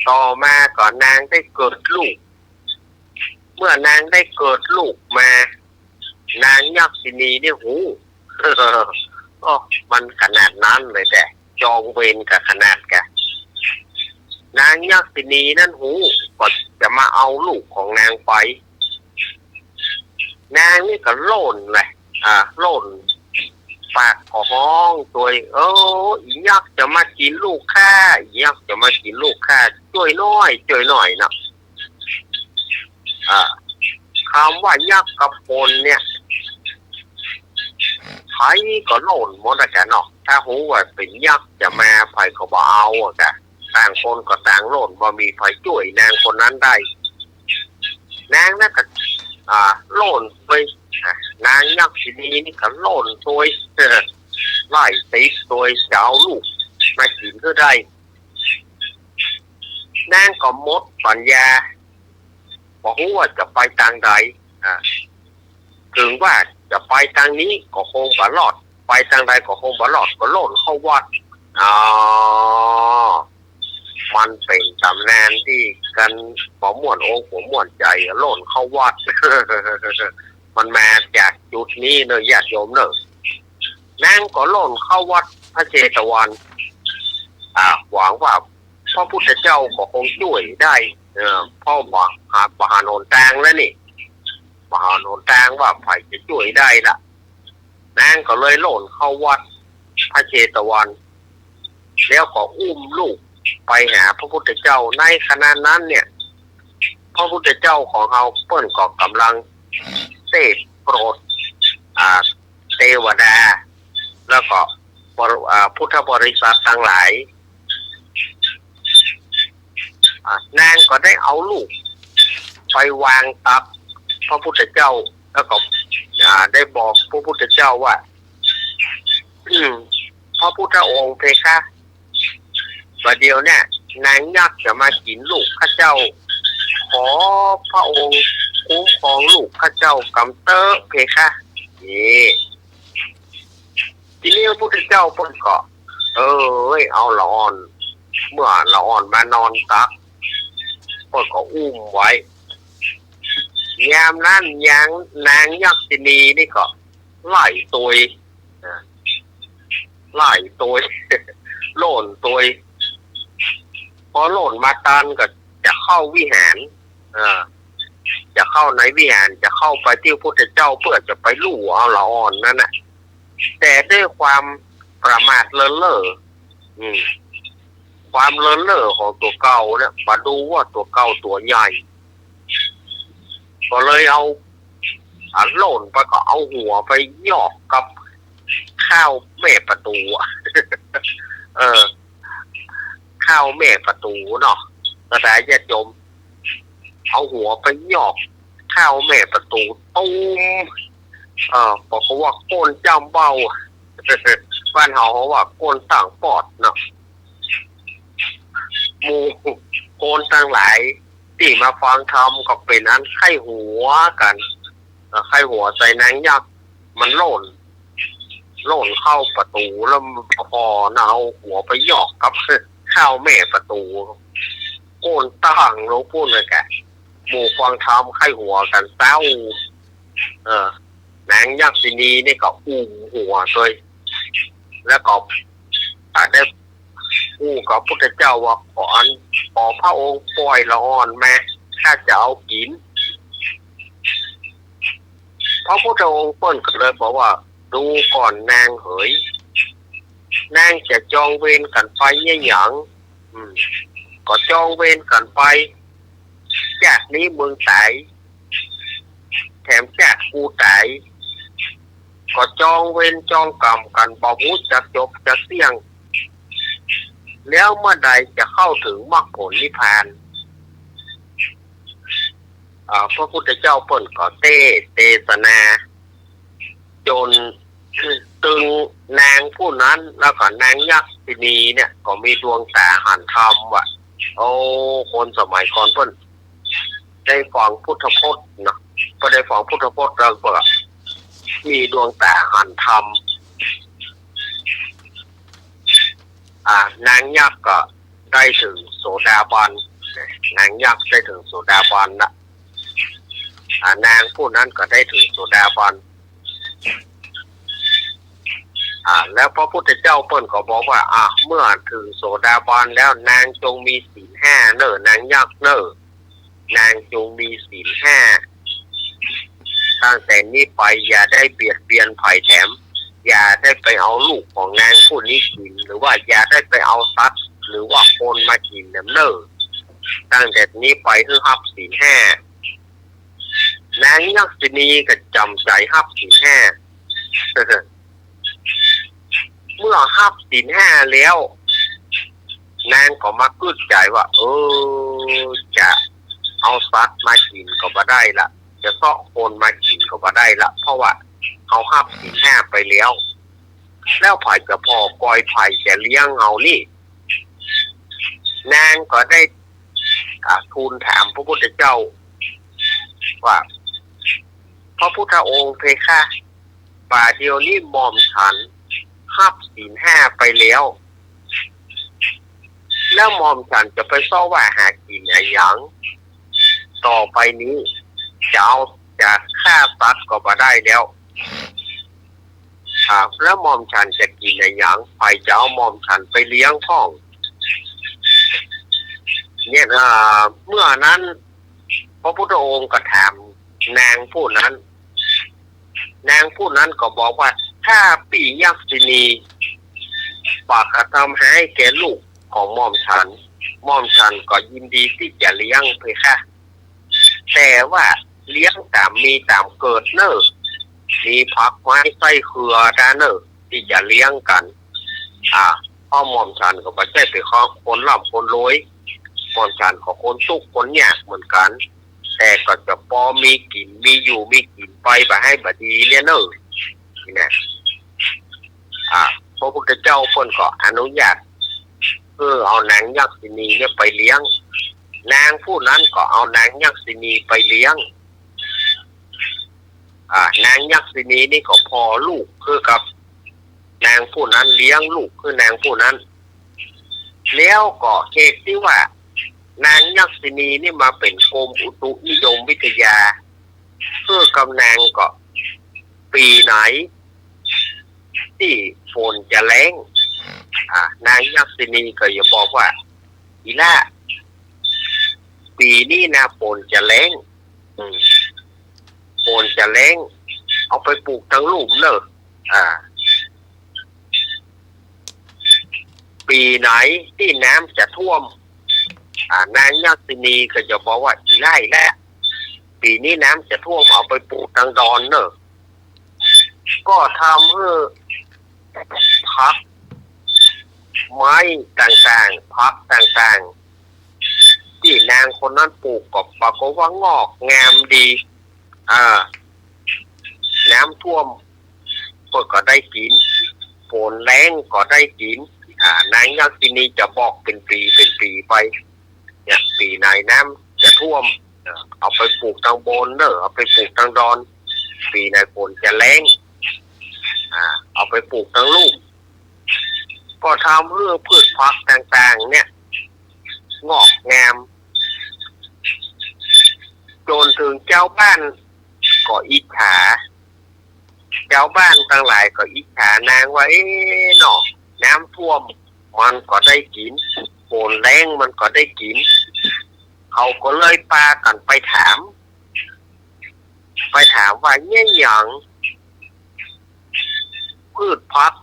ต่อมาก็นางได้เกิดลูก เมื่อนางได้เกิดลูกมา นางยักษินีเนี่ยฮู้ โอ้ มันขนาดนั้นเลยแต๊ จองเวรกั๋นขนาดกะ นางยักษินีนั้นฮู้ ก็จะมาเอาลูกของนางไป นางนี่ก็โล่นแหละ อ่า โล่น ปากก็ฮ้องตวย เออ อียักษ์จะมากิ๋นลูกข้า อียักษ์จะมากิ๋นลูกข้า จ้วยหน้อย จ้วยหน้อยเนาะ อ่า กำว่ายักษ์กับคนเนี่ย ใผก็โล่นหมดอะกะเนาะ ถ้าฮู้ว่าเป๋นยักษ์จะมา ใผก็บ่เอาอะกะ ต่างคนก็ต่างโล่น บ่มีใผจ้วยนางคนนั้นได้ นางนั้นก็ อ่า โล่นไป อ่ะ นางยักษินีนี่ก็โล่นตวย ไล่ติดตวย จะเอาลูกมากิ๋นหื้อได้ นางก็หมดปัญญา บ่ฮู้ว่าจะไปตางใด อ่า เถิงว่าจะไปตางนี้ก็คงบ่รอด ไปตางใดก็คงบ่รอด ก็โล่นเข้าวัด อ๋อ มันเป๋นต๋ำนานตี้กั๋นบ่ม่วนอกบ่ม่วนใจ๋ โล่นเข้าวัด มันมาจากจุดนี้เนาะ ญาติโยมเนาะ นางก็โล่นเข้าวัดพระเจตวัน อ่า หวังว่าพระพุทธเจ้าก็คงจ้วยได้ เออ เพราะบ่หัน บ่หันหนตางแล้วนี่ บ่หันหนตางว่าใผจะจ้วยได้ละ นางก็เลยโล่นเข้าวัดพระเจตวัน แล้วก็อุ้มลูกไปหาพระพุทธเจ้า ในขณะนั้นเนี่ย พระพุทธเจ้าของเฮาเปิ้นก็ก๋ำลังเตศน์โปรด อ่า เตวดา แล้วก็บริ อ่า พุทธบริษัทตังหลาย อ่า นางก็ได้เอาลูกไปวางตักพระพุทธเจ้า แล้วก็ อ่า ได้บอกพระพุทธเจ้าว่า อืม พระพุทธองค์เพคะ บ่าเดี่ยวเนี่ย นางยักษ์จะมากิ๋นลูกข้าเจ้า ขอพระองค์คุ้มครองลูกข้าเจ้ากำเต๊อะเพคะ นี่ ทีนี้พระพุทธเจ้าเปิ้นก็ เอ้ย เอาละอ่อน เมื่อละอ่อนมานอนตัก เปิ้นก็อุ้มไว้ ยามนั้นยัง นางยักษินีนี่ก็ไล่ตวย อ่า ไล่ตวย โล่นตวย พอโล่นมาตันก็จะเข้าวิหาร อ่า จะเข้าในวิหาร จะเข้าไปตี้พระพุทธเจ้าเพื่อจะไปลู่เอาละอ่อนนั้นน่ะ แต่ด้วยความประมาทเลินเล่อ อืม ความเลินเล่อของตั๋วเก่าเนี่ย บ่ดูว่าตั๋วเก่าตั๋วใหญ่ ก็เลยเอา อ่า โล่นไปก็เอาหัวไปหยอกกับข้าวแม่ประตู๋อะ เออ ข้าวแม่ประตู๋เนาะ ก็ได้ญาติโยม เอาหัวไปหยอกข้าวแม่ประตู๋ ตูม เออ บอกว่าก้นจ้ำเบ้า บ้านเฮาว่าก้นต่างปอดเนาะ หมู่คนตังหลายตี้มาฟังธรรมก็เป๋นอันใค่หัวกั๋น เอ่อ ใค่หัวใส่นางยักษ์ มันโล่น โล่นเข้าประตู๋ แล้วมันพอนะ เอาหัวไปหยอกกับข้าวแม่ประตู๋ ก้นต่างลงปู๊นเลยแก หมู่ฟังธรรมใค่หัวกั๋นเศร้า เออ นางยักษินีนี่ก็อู้หัวตวย แล้วก็ อ่า ได้อู้กับพุทธเจ้าว่า ขออัน ขอพระองค์ปล่อยละอ่อนมา ข้าจะเอากิ๋น พระพุทธองค์เปิ้นก็เลยบอกว่า ดูก่อนนางเหย นางจะจองเวรกั๋นไปเยียะหยัง อืม ก็จองเวรกั๋นไป จาตินี้มึงต๋าย แถมจาติกูต๋าย ก็จองเวรจองก๋รรมกั๋น บ่ฮู้จักจบจักเสี้ยง แล้วเมื่อใดจะเข้าถึงมรรคผลนิพพาน อ่า พระพุทธเจ้าเปิ้นก็เตสน์เตสนา จ๋นตึงนางผู้นั้น แล้วก็นางยักษินีเนี่ย ก็มีดวงต๋าหันธรรมว่า โอ้ คนสมัยก่อนเปิ้นได้ฟังพุทธพจน์เนาะ พอได้ฟังพุทธพจน์แล้วก็มีดวงต๋าหันธรรม อ่า นางยักษ์ก็ได้เถิงโสดาบัน นางยักษ์ได้เถิงโสดาบันละ อ่า นางผู้นั้นก็ได้เถิงโสดาบัน อ่า แล้วพระพุทธเจ้าเปิ้นก็บอกว่า อ่า เมื่อเถิงโสดาบันแล้ว นางจงมีศีลห้าเน่อ นางยักษ์เน่อ นางจงมีศีลห้า ตั้งแต่นี้ไปอย่าได้เบียดเบียนใผแถม อย่าได้ไปเอาลูกของนางผู้นี้กิ๋น หรือว่าอย่าได้ไปเอาสัตว์ หรือว่าคนมากิ๋นแหมเน่อ ตั้งแต่นี้ไปหื้อฮับศีลห้า นางยักษินีก็จ๋ำใจ๋ฮับศีลห้า เมื่อฮับศีลห้าแล้ว นางก็มากึ๊ดใจ๋ว่า เออ จะเอาสัตว์มากิ๋นก็บ่ได้ละ จะเซาะคนมากิ๋นก็บ่ได้ละ เพราะว่าเฮาฮับศีลห้าไปแล้ว แล้วใผจะผ่อกอย ใผจะเลี้ยงเฮานี่ นางก็ได้ อ่า ทูลถามพระพุทธเจ้าว่า พระพุทธองค์เพคะ บ่าเดี่ยวนี้หม่อมฉันฮับศีลห้าไปแล้ว แล้วหม่อมฉันจะไปเซาะว่าหากิ๋นอะหยัง ต่อไปนี้จะเอา จะฆ่าสัตว์ก็บ่ได้แล้ว ครับ แล้วหม่อมฉันจะกิ๋นอะหยัง ใผจะเอาหม่อมฉันไปเลี้ยงพ่อง เนี่ย อ่า เมื่อนั้น พระพุทธองค์ก็ถามนางผู้นั้น นางผู้นั้นก็บอกว่า ถ้าปี้ยักษินีบ่กระทำฮ้ายแก่ลูกของหม่อมฉัน หม่อมฉันก็ยินดีตี้จะเลี้ยงเพคะ แต่ว่าเลี้ยงต๋ามมีต๋ามเกิดเน่อ มีผักไม้ไส้เฮือดาเน่อ ตี้จะเลี้ยงกั๋น อ่า เพราะหม่อมฉันก็บ่ใจ้เป๋นคนร่ำคนรวย หม่อมฉันก็คนตุ๊กข์คนยากเหมือนกั๋น แต่ก็จะปอมีกิ๋น มีอยู่มีกิ๋นไป บ่หื้อบ่ดีเลียเน่อ นี่นะ อ่า พระพุทธเจ้าเปิ้นก็อนุญาต เออ เอานางยักษินีเนี่ยไปเลี้ยง นางผู้นั้นก็เอานางยักษินีไปเลี้ยง อ่า นางยักษินีนี่ก็ผ่อลูกหื้อกับนางผู้นั้น เลี้ยงลูกหื้อนางผู้นั้น แล้วก็เหตุตี้ว่านางยักษินีนี่มาเป๋นกรมอุตุนิยมวิทยา หื้อกับนางก็ ปี๋ไหน ตี้ฝนจะแล้ง อ่า นางยักษินีก็จะบอกว่า อีหล้า ปี๋นี้นะฝนจะแล้ง อืม ฝนจะแล้ง เอาไปปลูกตังลุ่มเน่อ อ่า ปี๋ไหนตี้น้ำจะท่วม อ่า นางยักษินีก็จะบอกว่า อีหล้า อีหล้า ปี๋นี้น้ำจะท่วม เอาไปปลูกตังดอนเน่อ ก็ทำหื้อผักไม้ต่างๆ ผักต่างๆ ตี้นางคนนั้นปลูกก็ปรากฏว่างอกงามดี อ่า น้ำท่วมเปิ้นก็ได้กิ๋น ฝนแล้งก็ได้กิ๋น อ่า นางยักษินีจะบอกเป๋นปี๋เป๋นปี๋ไป เนี่ย ปี๋ไหนน้ำจะท่วม เออ เอาไปปลูกตังบนเน่อ เอาไปปลูกตังดอน ปี๋ไหนฝนจะแล้ง อ่า เอาไปปลูกตังลุ่ม ก็ทำหื้อพืชผักต่างๆ เนี่ย งอกงาม จ๋นเถิงจาวบ้านก็อิจฉา จาวบ้านตังหลายก็อิจฉานางว่า เอ๊ะเนาะ น้ำท่วมมันก็ได้กิ๋น ฝนแล้งมันก็ได้กิ๋น เขาก็เลยปากั๋นไปถาม ไปถามว่า เนี่ยหยัง พืชผัก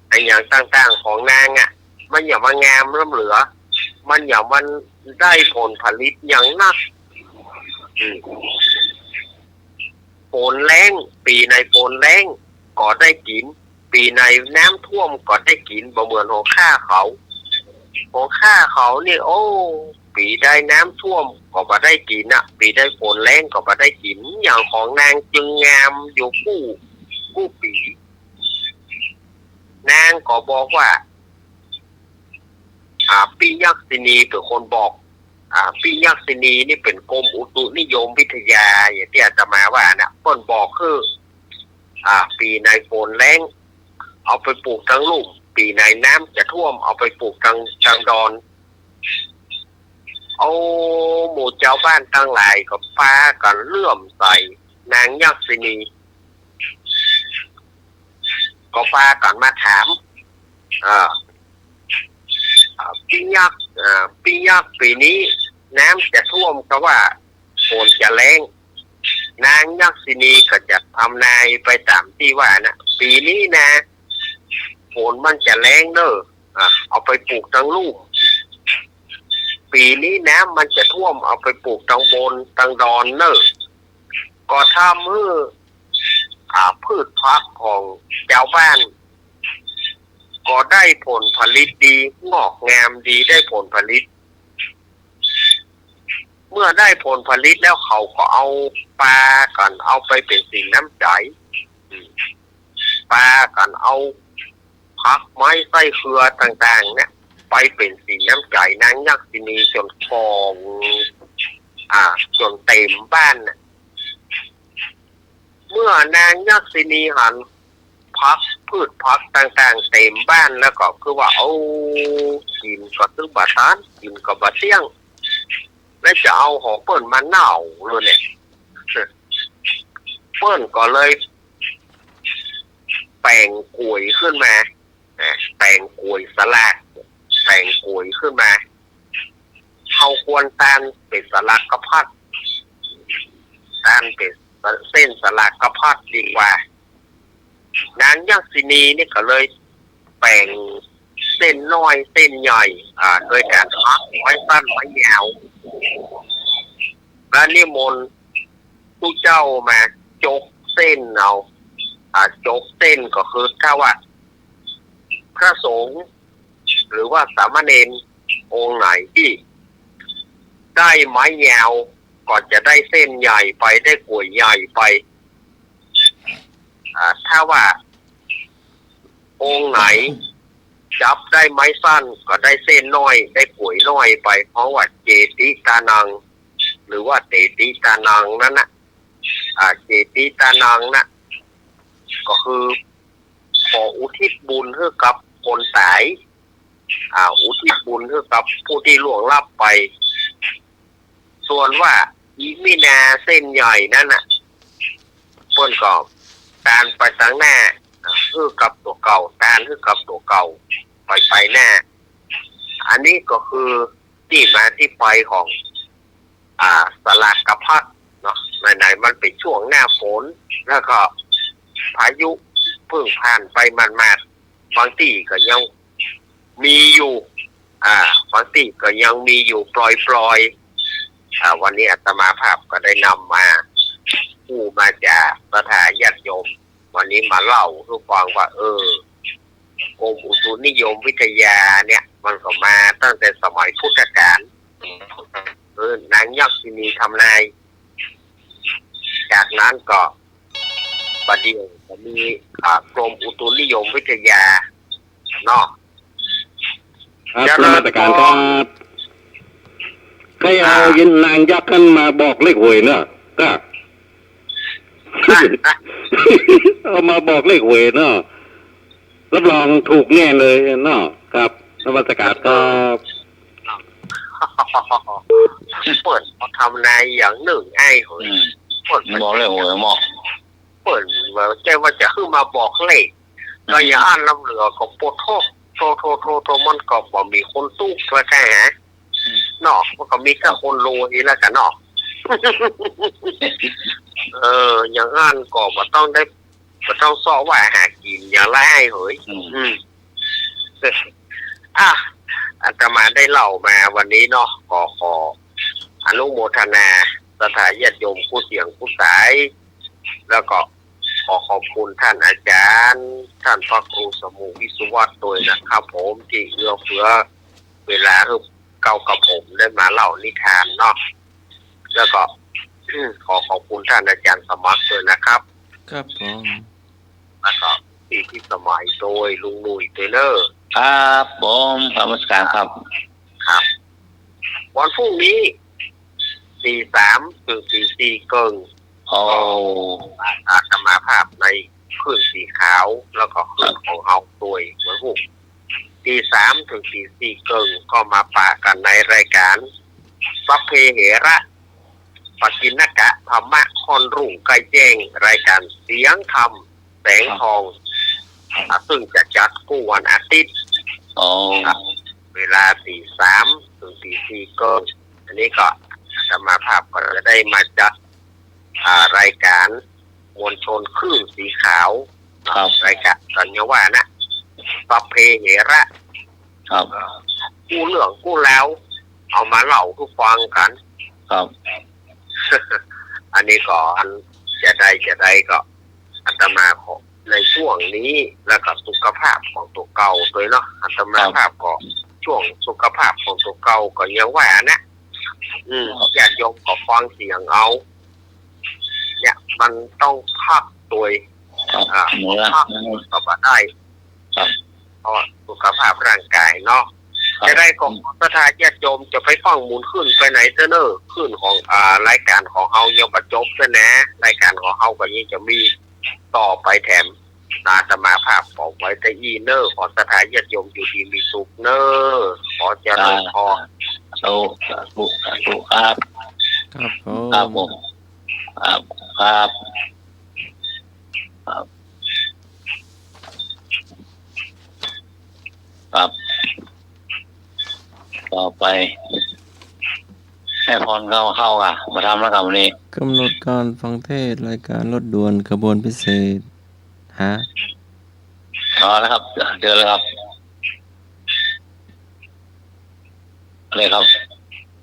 อะหยังต่างๆ ของนางอะ มันหยังมางามล้ำเหลือ มันหยังมันได้ผลผลิตหยังนัก อืม ฝนแล้ง ปี๋ไหนฝนแล้งก็ได้กิ๋น ปี๋ไหนน้ำท่วมก็ได้กิ๋น บ่เหมือนของข้าเขา ของข้าเขานี่ โอ้ ปี๋ใดน้ำท่วมก็บ่ได้กิ๋นน่ะ ปี๋ใดฝนแล้งก็บ่ได้กิ๋น อย่างของนางจึงงามอยู่กู้ กู้ปี๋ นางก็บอกว่า อ่า ปิยักษินีเป๋นคนบอก อ่า ปิยักษินีนี่เป๋นกรมอุตุนิยมวิทยา อย่างตี้อาตมาว่าน่ะ เปิ้นบอกคือ อ่า ปี๋ไหนฝนแล้ง เอาไปปลูกตังลุ่ม ปี๋ไหนน้ำจะท่วม เอาไปปลูกตัง ตังดอน เอา หมู่จาวบ้านตังหลายก็ปากั๋นเลื่อมใสนางยักษินี ก็ปากั๋นมาถาม อ่า อ่า ปิยักษ์ อ่า ปิยักษ์ ปี๋นี้น้ำจะท่วมกาว่าฝนจะแล้ง นางยักษินีก็จะทำนายไปต๋ามตี้ว่าน่ะ ปี๋นี้นะ ฝนมันจะแล้งเน่อ อ่า เอาไปปลูกตังลุ่ม ปี๋นี้น้ำมันจะท่วม เอาไปปลูกตังบนตังดอนเน่อ ก็ทำหื้อ อ่า พืชผักของจาวบ้าน ก็ได้ผลผลิตดี งอกงามดี ได้ผลผลิต เมื่อได้ผลผลิตแล้วเขาก็เอา ปากั๋นเอาไปเป๋นสินน้ำใจ๋ อืม ปากั๋นเอาผักไม้ไส้เฮือต่างๆ เนี่ย ไปเป๋นสินน้ำใจ๋นางยักษินีจ๋นของ อ่า จ๋นเต๋มบ้านน่ะ เมื่อนางยักษินีหันผัก พืชผักต่างๆ เต๋มบ้านแล้วก็คือว่า โอ้ กิ๋นก็ตึงบ่ตัน กิ๋นก็บ่เตี้ยง แล้วจะเอาของเปิ้นมาเน่าเลยเนี่ย เปิ้นก็เลยแป๋งก๋วยขึ้นมา นะ แป๋งก๋วยสลาก แป๋งก๋วยขึ้นมา เฮาควรตานเป๋นสลากพัด ตานเป๋นเส้นสลากพัดดีกว่า นางยักษินีนี่ก็เลยแป๋งเส้นน้อยเส้นใหญ่ อ่า โดยก๋านหักไม้สั้นไม้ยาว แล้วนิมนต์ตุ๊เจ้ามาจกเส้นเอา อ่า จกเส้นก็คือถ้าว่า พระสงฆ์ หรือว่าสามเณรองค์ไหนตี้ได้ไม้ยาว ก็จะได้เส้นใหญ่ไป ได้ก๋วยใหญ่ไป อ่า ถ้าว่าองค์ไหนจับได้ไม้สั้น ก็ได้เส้นน้อย ได้ก๋วยน้อยไป ฮ้องว่าเจติตานัง หรือว่าเตติตานังนั้นน่ะ อ่า เจติตานังน่ะ ก็คือ ขออุทิศบุญหื้อกับคนต๋าย อ่า อุทิศบุญหื้อกับผู้ตี้ล่วงลับไป ส่วนว่าอิมินาเส้นใหญ่นั้นน่ะ เปิ้นก็ตานไปตังหน้า อ่า หื้อกับตั๋วเก่า ตานหื้อกับตั๋วเก่า ไปไปหน้า อันนี้ก็คือตี้มาตี้ไปของ อ่า สลากพัดเนาะ ไหนๆ มันเป๋นช่วงหน้าฝน แล้วก็พายุเพิ่งผ่านไปหมาดๆ บางตี้ก็ยังมีอยู่ อ่า บางตี้ก็ยังมีอยู่ปลอยๆ อ่า วันนี้อาตมาภาพก็ได้นำมา อู้มาจ๋าศรัทธาญาติโยม วันนี้มาเล่าหื้อฟังว่า เออ กรมอุตุนิยมวิทยาเนี่ย มันก็มาตั้งแต่สมัยพุทธกาล เออ นางยักษินีทำนาย จากนั้นก็ บ่าเดี่ยวก็มี อ่า กรมอุตุนิยมวิทยา เนาะ ครับ เจริญพร นมัสการครับ ใค่เอา อ่า ยินนางยักษ์หั้นมาบอกเลขหวยเนาะ ครับ เอามาบอกเลขหวยเนาะ รับรองถูกแน่เลยเนาะ ครับ นมัสการครับ เปิ้นมาทำนายอย่างนึ่งไอ้เหย อืม เปิ้นบอกเลขหวยหมอ เปิ้นว่าใจ้ว่าจะหื้อมาบอกเลข อืม ก็อย่างอั้นลำเหลือก็ปวดท้อง โทร โทร โทร โทร มันก็บ่มีคนตุ๊กแล้วแท้ อืม เนาะ มันก็มีแต่คนรวยแล้วกั๋นเนาะ เออ อย่างอั้นก็บ่ต้องได้ บ่ต้องเซาะว่าหากิ๋นอย่างไรเหย อืม อืม อ่ะ อาตมาได้เล่ามาวันนี้เนาะ ก็ขออนุโมทนาศรัทธาญาติโยมกู้เสียงกู้สาย แล้วก็ขอขอบคุณท่านอาจารย์ ท่านพระครูสมุห์วิศวัตรด้วยนะครับผม ตี้เอื้อเฟื้อ เวลาหื้อเก๊ากับผมได้มาเล่านิทานเนาะ แล้วก็ ขอขอบคุณท่านอาจารย์สมัครด้วยนะครับ ครับผม แล้วก็พี่พิสมัยโตย ลุงหนุ่ยโตยเน่อ ครับผม นมัสก๋านครับ ครับ วันพรุ่งนี้ ตีสามเถิงตีสี่เกิ่ง โอ้ อาตมาภาพในคลื่นสีขาว แล้วก็คลื่นของเฮาโตยเหมือนพวก ตีสามเถิงตีสี่เกิ่ง ก็มาปะกั๋นในรายก๋าน สัพเพเหระ ปกิณณกะ ธรรมะค่อนรุ่งใกล้แจ้ง รายก๋านเสียงธรรม แสงทอง ครับ อ่า ซึ่งจะจัดกู้วันอาทิตย์ อ๋อ ครับ เวลาตีสามเถิงตีสี่เกิ่ง อันนี้ก็อาตมาภาพก็จะได้มาจัด อ่า รายก๋านมวลชนคลื่นสีขาว ครับ รายก๋านสัญญาว่านะ สัพเพเหระ ครับ เอ่อ กู้เรื่องกู้ราว เอามาเล่าหื้อฟังกั๋น ครับ อันนี้ก็อันจะได้ จะได้ก็ อาตมาขอ ในช่วงนี้ แล้วก็สุขภาพของตั๋วเก่าโตยเนาะ อาตมาภาพก็ ครับ ช่วงสุขภาพของตั๋วเก่าก็ยังว่านะ อืม ครับ ญาติโยมก็ฟังเสียงเอา เนี่ย มันต้องพักโตย ครับ อ่า เหนื่อย พัก นะครับ ก็บ่ได้ ครับ เพราะสุขภาพร่างกายเนาะ ครับ จะได้ก็ศรัทธาญาติโยมจะไปฟังหมุนคลื่นไปไหนเต๊อะเน่อ คลื่นของ อ่า รายก๋านของเฮายังบ่จบเต๊อะนะ รายก๋านของเฮาก็ยังจะมีต่อไปแถม อาตมาภาพขอไว้เต้าอี้เน่อ ขอศรัทธาญาติโยมอยู่ดีมีสุขเน่อ ขอเจริญพร สาธุ สาธุ สาธุครับ ครับผม ครับผม ครับ ครับ ครับ ครับ ต่อไป แม่พรเขา เขาอะ มาทำแล้วครับวันนี้ กำหนดการฟังเทศน์รายการรถด่วนขบวนพิเศษ ฮะ อ๋อ นะครับ เชิญเลยครับ อะไรครับ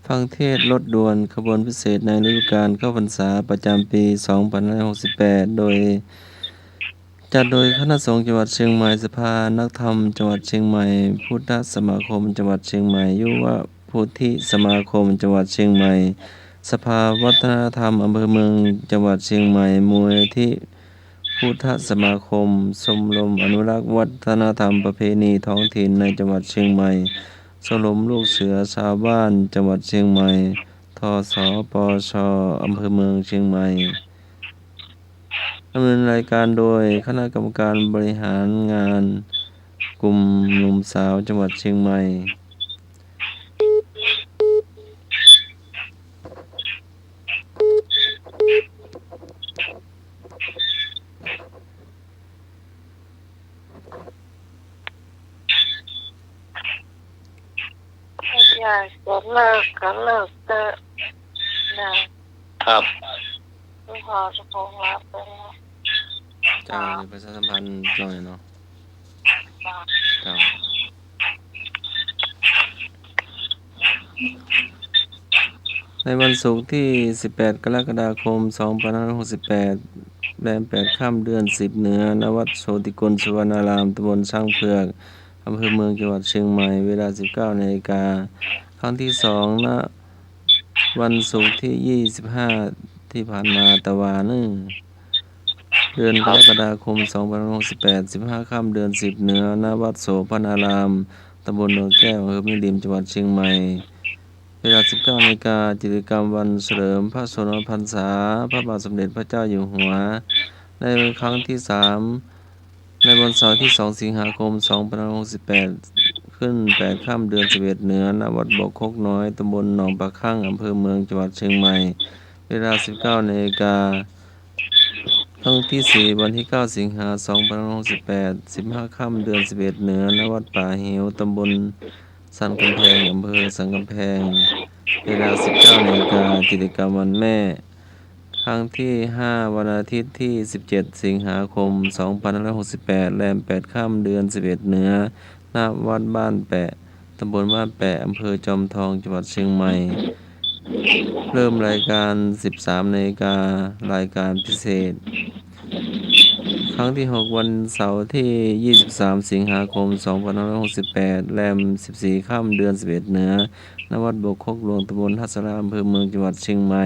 ฟังเทศน์รถด่วนขบวนพิเศษในฤดูกาลเข้าพรรษาประจำปีสองพันห้าร้อยหกสิบแปด โดย จัดโดยคณะสงฆ์จังหวัดเชียงใหม่ สภานักธรรมจังหวัดเชียงใหม่ พุทธสมาคมจังหวัดเชียงใหม่ ยุวพุทธิสมาคมจังหวัดเชียงใหม่ สภาวัฒนธรรมอำเภอเมืองจังหวัดเชียงใหม่ มูลนิธิพุทธสมาคม ชมรมอนุรักษ์วัฒนธรรมประเพณีท้องถิ่นในจังหวัดเชียงใหม่ ชมรมลูกเสือชาวบ้านจังหวัดเชียงใหม่ ทสปช อำเภอเมืองเชียงใหม่ ดำเนินรายการโดยคณะกรรมการบริหารงานกลุ่มหนุ่มสาวจังหวัดเชียงใหม่ ถ้าอยากจะเลิกก็เลิกเถอะนะ ครับ ก็พอจะคงรับไปแล้ว เจ้า เดี๋ยวประชาสัมพันธ์หน่อยเนาะ เจ้า ในวันศุกร์ที่สิบแปดกรกฎาคมสองพันห้าร้อยหกสิบแปด แรมแปดค่ำเดือนสิบเหนือ ณ วัดโชติกุลสุวรรณาราม ตำบลช้างเผือก อำเภอเมือง จังหวัดเชียงใหม่ เวลาสิบเก้านาฬิกา ครั้งที่สอง ณ วันศุกร์ที่ยี่สิบห้าที่ผ่านมา ตะวาเน่อ เดือนกรกฎาคมสองพันห้าร้อยหกสิบแปด สิบห้าค่ำเดือนสิบเหนือ ณ วัดโสภณาราม ตำบลดอนแก้ว อำเภอแม่ริม จังหวัดเชียงใหม่ เวลาสิบเก้านาฬิกา กิจกรรมวันเฉลิมพระชนมพรรษาพระบาทสมเด็จพระเจ้าอยู่หัว ในครั้งที่สาม ในวันเสาร์ที่สองสิงหาคมสองพันห้าร้อยหกสิบแปด ขึ้นแปดค่ำเดือนสิบเอ็ดเหนือ ณ วัดบ่อคกน้อย ตำบลหนองปลาคั่ง อำเภอเมือง จังหวัดเชียงใหม่ เวลาสิบเก้านาฬิกา ครั้งที่สี่ วันที่เก้าสิงหาสองพันห้าร้อยหกสิบแปด สิบห้าค่ำเดือนสิบเอ็ดเหนือ ณ วัดป่าเหว ตำบลสันกำแพง อำเภอสันกำแพง เวลาสิบเก้านาฬิกา กิจกรรมวันแม่ ครั้งที่ห้า วันอาทิตย์ที่สิบเจ็ดสิงหาคมสองพันห้าร้อยหกสิบแปด แรมแปดค่ำเดือนสิบเอ็ดเหนือ ณ วัดบ้านแปะ ตำบลบ้านแปะ อำเภอจอมทอง จังหวัดเชียงใหม่ เริ่มรายการสิบสามนาฬิกา รายการพิเศษ ครั้งที่หก วันเสาร์ที่ยี่สิบสามสิงหาคมสองพันห้าร้อยหกสิบแปด แรมสิบสี่ค่ำเดือนสิบเอ็ดเหนือ ณ วัดบกคกหลวง ตำบลท่าสารา อำเภอเมือง จังหวัดเชียงใหม่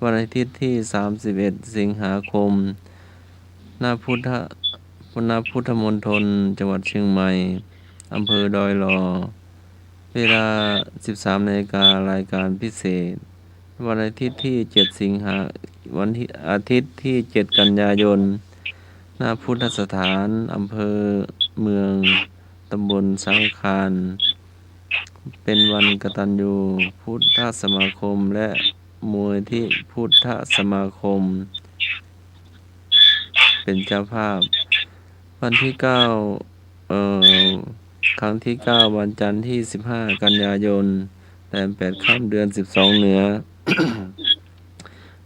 วันอาทิตย์ที่สามสิบเอ็ดสิงหาคม ณ พุทธ ณ พุทธมณฑล จังหวัดเชียงใหม่ อำเภอดอยหล่อ เวลาสิบสามนาฬิกา รายการพิเศษ วันอาทิตย์ที่เจ็ดสิงหา วันที่ อาทิตย์ที่เจ็ดกันยายน ณ พุทธสถาน อำเภอเมือง ตำบลสังฆาน เป็นวันกตัญญูพุทธสมาคม และมูลนิธิพุทธสมาคม เป็นเจ้าภาพ วันที่เก้า เอ่อ ครั้งที่เก้า วันจันทร์ที่สิบห้ากันยายน แรมแปดค่ำเดือนสิบสองเหนือ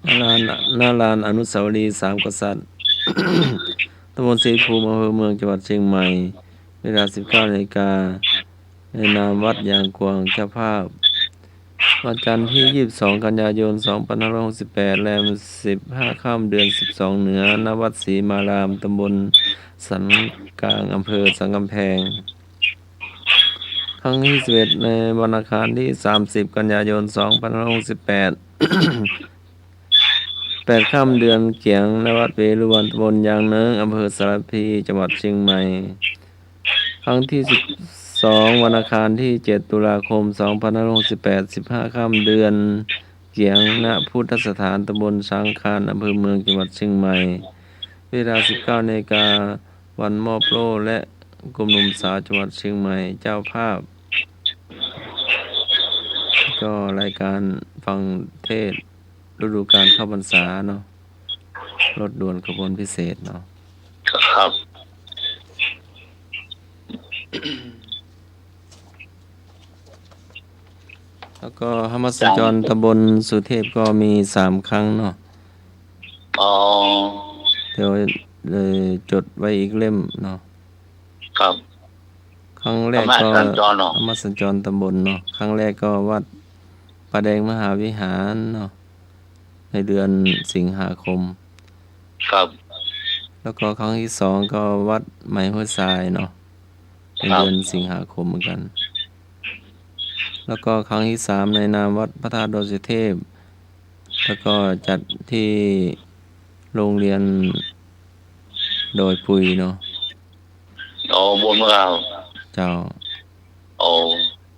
ณ ลาน ณ ลานอนุสาวรีย์สามกษัตริย์ ตำบลศรีภูมิ อำเภอเมือง จังหวัดเชียงใหม่ เวลาสิบเก้านาฬิกา ในนามวัดยางกวางเจ้าภาพ วันจันทร์ที่ยี่สิบสองกันยายนสองพันห้าร้อยหกสิบแปด แรมสิบห้าค่ำเดือนสิบสองเหนือ ณ วัดศรีมาราม ตำบลสันกลาง อำเภอสันกำแพง ครั้งที่สิบเอ็ด ในวันอังคารที่สามสิบกันยายนสองพันห้าร้อยหกสิบแปด แปดค่ำเดือนเกี๋ยง ณ วัดเวฬุวัน ตำบลยางเนิ้ง อำเภอสารพี จังหวัดเชียงใหม่ ครั้งที่สิบสอง วันอังคารที่เจ็ดตุลาคมสองพันห้าร้อยหกสิบแปด สิบห้าค่ำเดือนเกี๋ยง ณ พุทธสถาน ตำบลสังฆาน อำเภอเมือง จังหวัดเชียงใหม่ เวลาสิบเก้านาฬิกา วันมอบโล่ และกรมหนุ่มสาวจังหวัดเชียงใหม่เจ้าภาพ ก็รายการฟังเทศน์ฤดูกาลเข้าพรรษาเนาะ รถด่วนขบวนพิเศษเนาะ ครับ แล้วก็ธรรมสัญจรตำบลสุเทพก็มีสามครั้งเนาะ อ๋อ เดี๋ยว เอ่อ จดไว้อีกเล่มเนาะ ครับ ครั้งแรกก็ ธรรมสัญจรเนาะ ธรรมสัญจรตำบลเนาะ ครั้งแรกก็วัดป่าแดงมหาวิหารเนาะ ในเดือนสิงหาคม ครับ แล้วก็ครั้งที่สองก็วัดไหมห้วยทรายเนาะ ใน ครับ เดือนสิงหาคมเหมือนกัน แล้วก็ครั้งที่สามในนามวัดพระธาตุดอยสุเทพ แล้วก็จัดที่โรงเรียนดอยปุยเนาะ อ๋อ บุญมะกาว เจ้า อ๋อ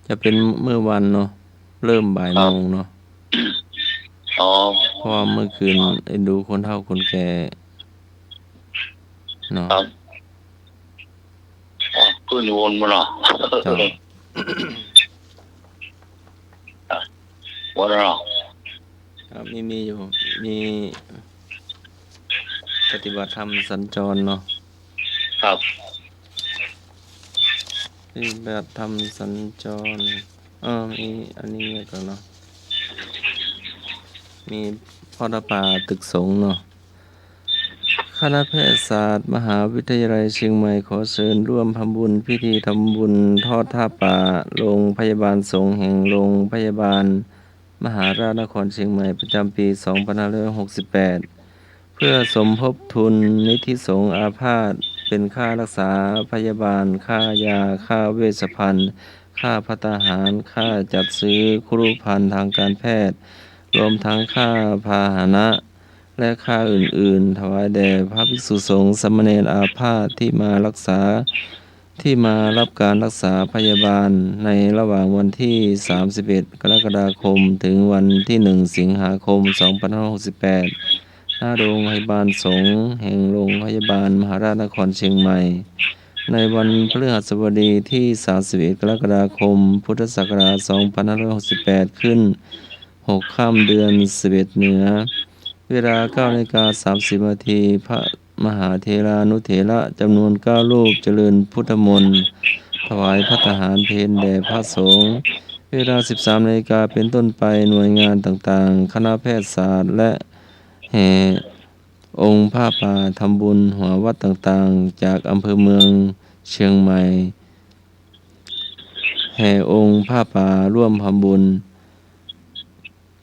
จะเป็นมื้อวันเนาะ เริ่มบ่ายโมงเนาะ อ๋อ เพราะว่าเมื่อคืนเอ็นดูคนเฒ่าคนแก่เนาะ ครับ อ๋อ ขึ้นวนมาเนาะ เจ้า อ่ะ วันเนาะ ครับ มี มีอยู่ มีปฏิบัติธรรมสัญจรเนาะ ครับ ปฏิบัติธรรมสัญจร เออ มีอันนี้ก่อนเนาะ มีพ่อตาป่าตึกสงฆ์เนาะ คณะแพทยศาสตร์มหาวิทยาลัยเชียงใหม่ขอเชิญร่วมทำบุญพิธีทำบุญทอดผ้าป่าโรงพยาบาลสงฆ์แห่งโรงพยาบาลมหาราชนครเชียงใหม่ประจำปีสองพันห้าร้อยหกสิบแปด เพื่อสมทบทุนนิธิสงฆ์อาพาธ เป็นค่ารักษาพยาบาล ค่ายา ค่าเวชภัณฑ์ ค่าภัตตาหาร ค่าจัดซื้อครุภัณฑ์ทางการแพทย์ รวมทั้งค่าพาหนะ และค่าอื่นๆ ถวายแด่พระภิกษุสงฆ์สามเณรอาพาธที่มารักษา ที่มารับการรักษาพยาบาลในระหว่างวันที่สามสิบเอ็ดกรกฎาคมถึงวันที่หนึ่งสิงหาคมสองพันห้าร้อยหกสิบแปด ณ โรงพยาบาลสงฆ์แห่งโรงพยาบาลมหาราชนครเชียงใหม่ ในวันพฤหัสบดีที่สามสิบเอ็ดกรกฎาคมพุทธศักราชสองพันห้าร้อยหกสิบแปด ขึ้นหกค่ำเดือนสิบเอ็ดเหนือ เวลาเก้านาฬิกาสามสิบนาที พระมหาเถรานุเถระจำนวนเก้ารูปเจริญพุทธมนต์ ถวายภัตตาหารเพลแด่พระสงฆ์ เวลาสิบสามนาฬิกาเป็นต้นไป หน่วยงานต่างๆ คณะแพทยศาสตร์ และแห่องค์ผ้าป่าทำบุญหัววัดต่างๆ จากอำเภอเมืองเชียงใหม่ แห่องค์ผ้าป่าร่วมทำบุญ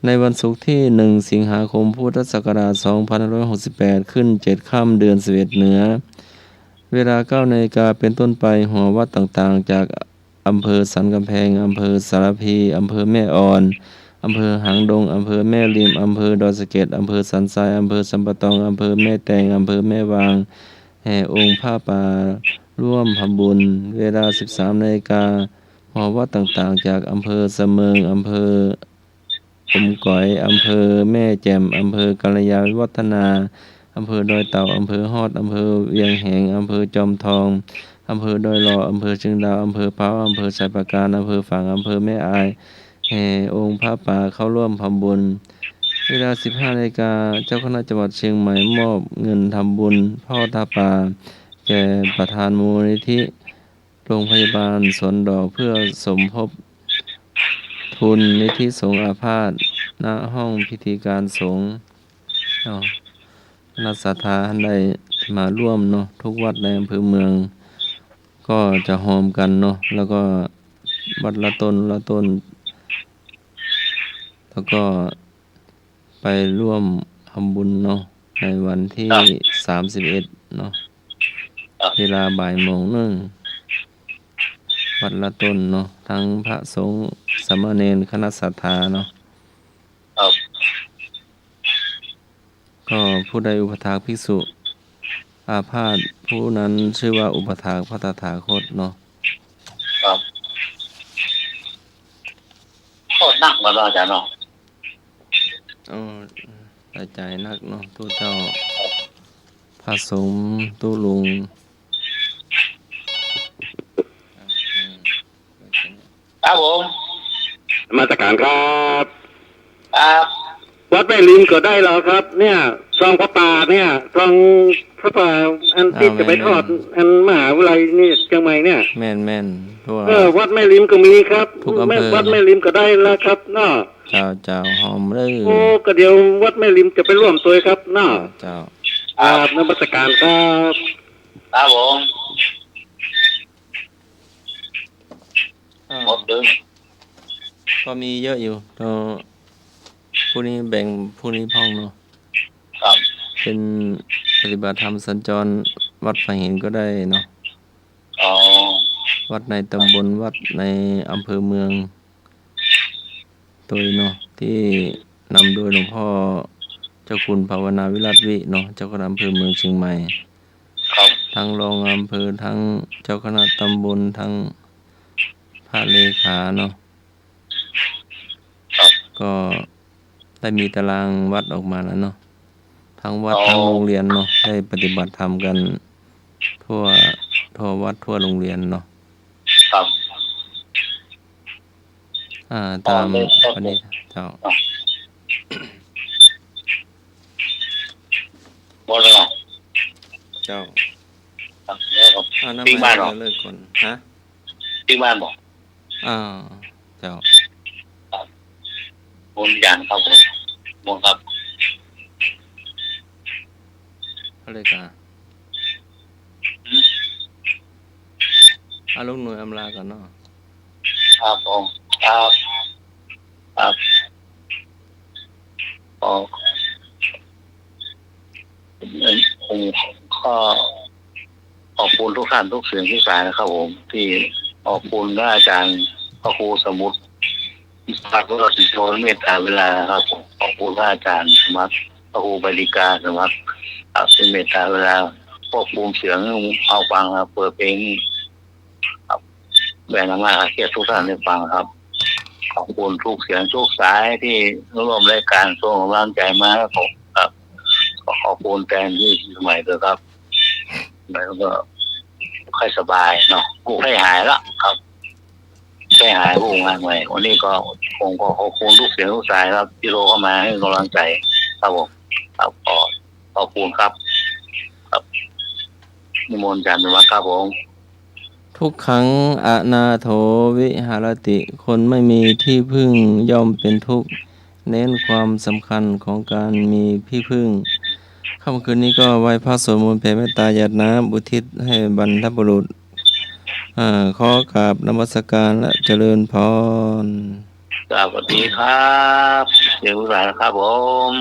ในวันศุกร์ที่หนึ่งสิงหาคมพุทธศักราชสองพันห้าร้อยหกสิบแปด ขึ้นเจ็ดค่ำเดือนสิบเอ็ดเหนือ เวลาเก้านาฬิกาเป็นต้นไป หอวัดต่างๆ จากอำเภอสันกำแพง อำเภอสารภี อำเภอแม่อ่อน อำเภอหางดง อำเภอแม่ริม อำเภอดอยสะเก็ด อำเภอสันทราย อำเภอสันป่าตอง อำเภอแม่แตง อำเภอแม่วาง แห่องค์พระป่าร่วมทำบุญ เวลาสิบสามนาฬิกา หอวัดต่างๆ จากอำเภอสะเมิง อำเภออมก๋อย อำเภอแม่แจ่ม อำเภอกัลยาณิวัฒนา อำเภอดอยเต่า อำเภอฮอด อำเภอเวียงแหง อำเภอจอมทอง อำเภอดอยหล่อ อำเภอเชียงดาว อำเภอพร้าว อำเภอไชยปราการ อำเภอฝาง อำเภอแม่อาย แห่องค์พระป่าเข้าร่วมทำบุญ เวลาสิบห้านาฬิกา เจ้าคณะจังหวัดเชียงใหม่มอบเงินทำบุญทอดผ้าป่า แก่ประธานมูลนิธิโรงพยาบาลสวนดอก เพื่อสมทบทุนนิธิสงฆ์อาพาธ ณ ห้องพิธีการสงฆ์ เนาะ คณะศรัทธาท่านใดมาร่วมเนาะ ทุกวัดในอำเภอเมือง ก็จะฮอมกั๋นเนาะ แล้วก็วัดละตน ละตน แล้วก็ไปร่วมทำบุญเนาะ ในวันที่ ครับ สามสิบเอ็ดเนาะ ครับ เวลาบ่ายโมงนึ่ง วัดละตนเนาะ ทั้งพระสงฆ์ สามเณร คณะศรัทธาเนาะ ครับ ก็ผู้ใดอุปถากภิกษุอาพาธ ผู้นั้นชื่อว่าอุปถากพระตถาคตเนาะ ครับ ก็นักมาแล้วอาจารย์เนาะ เออ หลายจ๋ายนักเนาะ ตุ๊เจ้า พระสงฆ์ตุ๊ลุง ครับผม นมัสการครับ ครับ วัดแม่ริมก็ได้แล้วครับ เนี่ย ซองผ้าป่าเนี่ย ซองผ้าป่าอันตี้ อ้าว จะไป แม่นๆ ทอด อันมหาวิทยาลัยนี่เชียงใหม่เนี่ย แม่นๆ ทั่ว เออ วัดแม่ริมก็มีครับ ทุกอำเภอ แม่ วัดแม่ริมก็ได้แล้วครับเนาะ เจ้า เจ้า ฮอมเลย โอ้ ก็เดี๋ยววัดแม่ริมจะไปร่วมตวยครับเนาะ เจ้า ครับ นมัสการครับ ครับผม อ่า หมดเลย ก็มีเยอะอยู่ ก็พรุ่งนี้แบ่งพรุ่งนี้พ่องเนาะ ครับ เป็นปฏิบัติธรรมสัญจร วัดฝายหินก็ได้เนาะ อ๋อ วัดในตำบล วัดในอำเภอเมือง ตวยเนาะ ตี้นำโดยหลวงพ่อเจ้าคุณภาวนาวิรัตวิเนาะ เจ้าคณะอำเภอเมืองเชียงใหม่ ครับ ทั้งรองอำเภอ ทั้งเจ้าคณะตำบล ทั้งพระเลขาเนาะ ครับ ก็ได้มีตารางวัดออกมาแล้วเนาะ ทั้งวัด อ๋อ ทั้งโรงเรียนเนาะ ได้ปฏิบัติธรรมกันทั่ว ทั่ววัดทั่วโรงเรียนเนาะ ครับ อ่า ตาม อ๋อ เลยครับ วันนี้ เจ้า อ่ะ หมดแล้วเหรอ เจ้า ครับ แล้วก็ อ่า นำ ปิ้งบ้านเหรอ มาเลิกก่อน ฮะ ปิ้งบ้านบอก อ่า เจ้า ครับ ผมอย่างครับผม ผมครับ เอาเลยกะ อืม เอาลุงหน่วยอำลาก่อนเนาะ ครับผม ครับ ครับ ขอ ผมก็ขอบคุณทุกท่านทุกเสียงทุกสายนะครับผม ที่ขอบคุณพระอาจารย์พระครูสมุทร พระพุทธโชนเมตตาเวลานะครับผม ขอบคุณพระอาจารย์สมัคร พระครูบาลิกาสมัคร ครับ ที่เมตตาเวลาควบคุมเสียงเอาฟังครับ เปิดเพลง ครับ แบ่งธรรมะคลายเครียดทุกท่านได้ฟังครับ ขอบคุณทุกเสียงทุกสายที่ร่วมรายการส่งกำลังใจมาครับผม ครับ ขอขอบคุณแทนที่สมัยด้วยครับ แล้วก็ค่อยสบายเนาะ ผู้ไข้หายละครับ ไข้หายผู้งานใหม่ วันนี้ก็ผมก็ขอบคุณทุกเสียงทุกสายครับ ที่โทรเข้ามาให้กำลังใจครับผม ครับ ขอขอบคุณครับ ครับ นิมนต์อาจารย์สมัครครับผม ทุกขังอนาโถวิหารติ คนไม่มีที่พึ่งย่อมเป็นทุกข์ เน้นความสำคัญของการมีที่พึ่ง ค่ำคืนนี้ก็ไหว้พระสวดมนต์แผ่เมตตาหยาดน้ำอุทิศให้บรรพบุรุษ อ่า ขอกราบนมัสการและเจริญพร สวัสดีครับ เสียงลูกหลานครับผม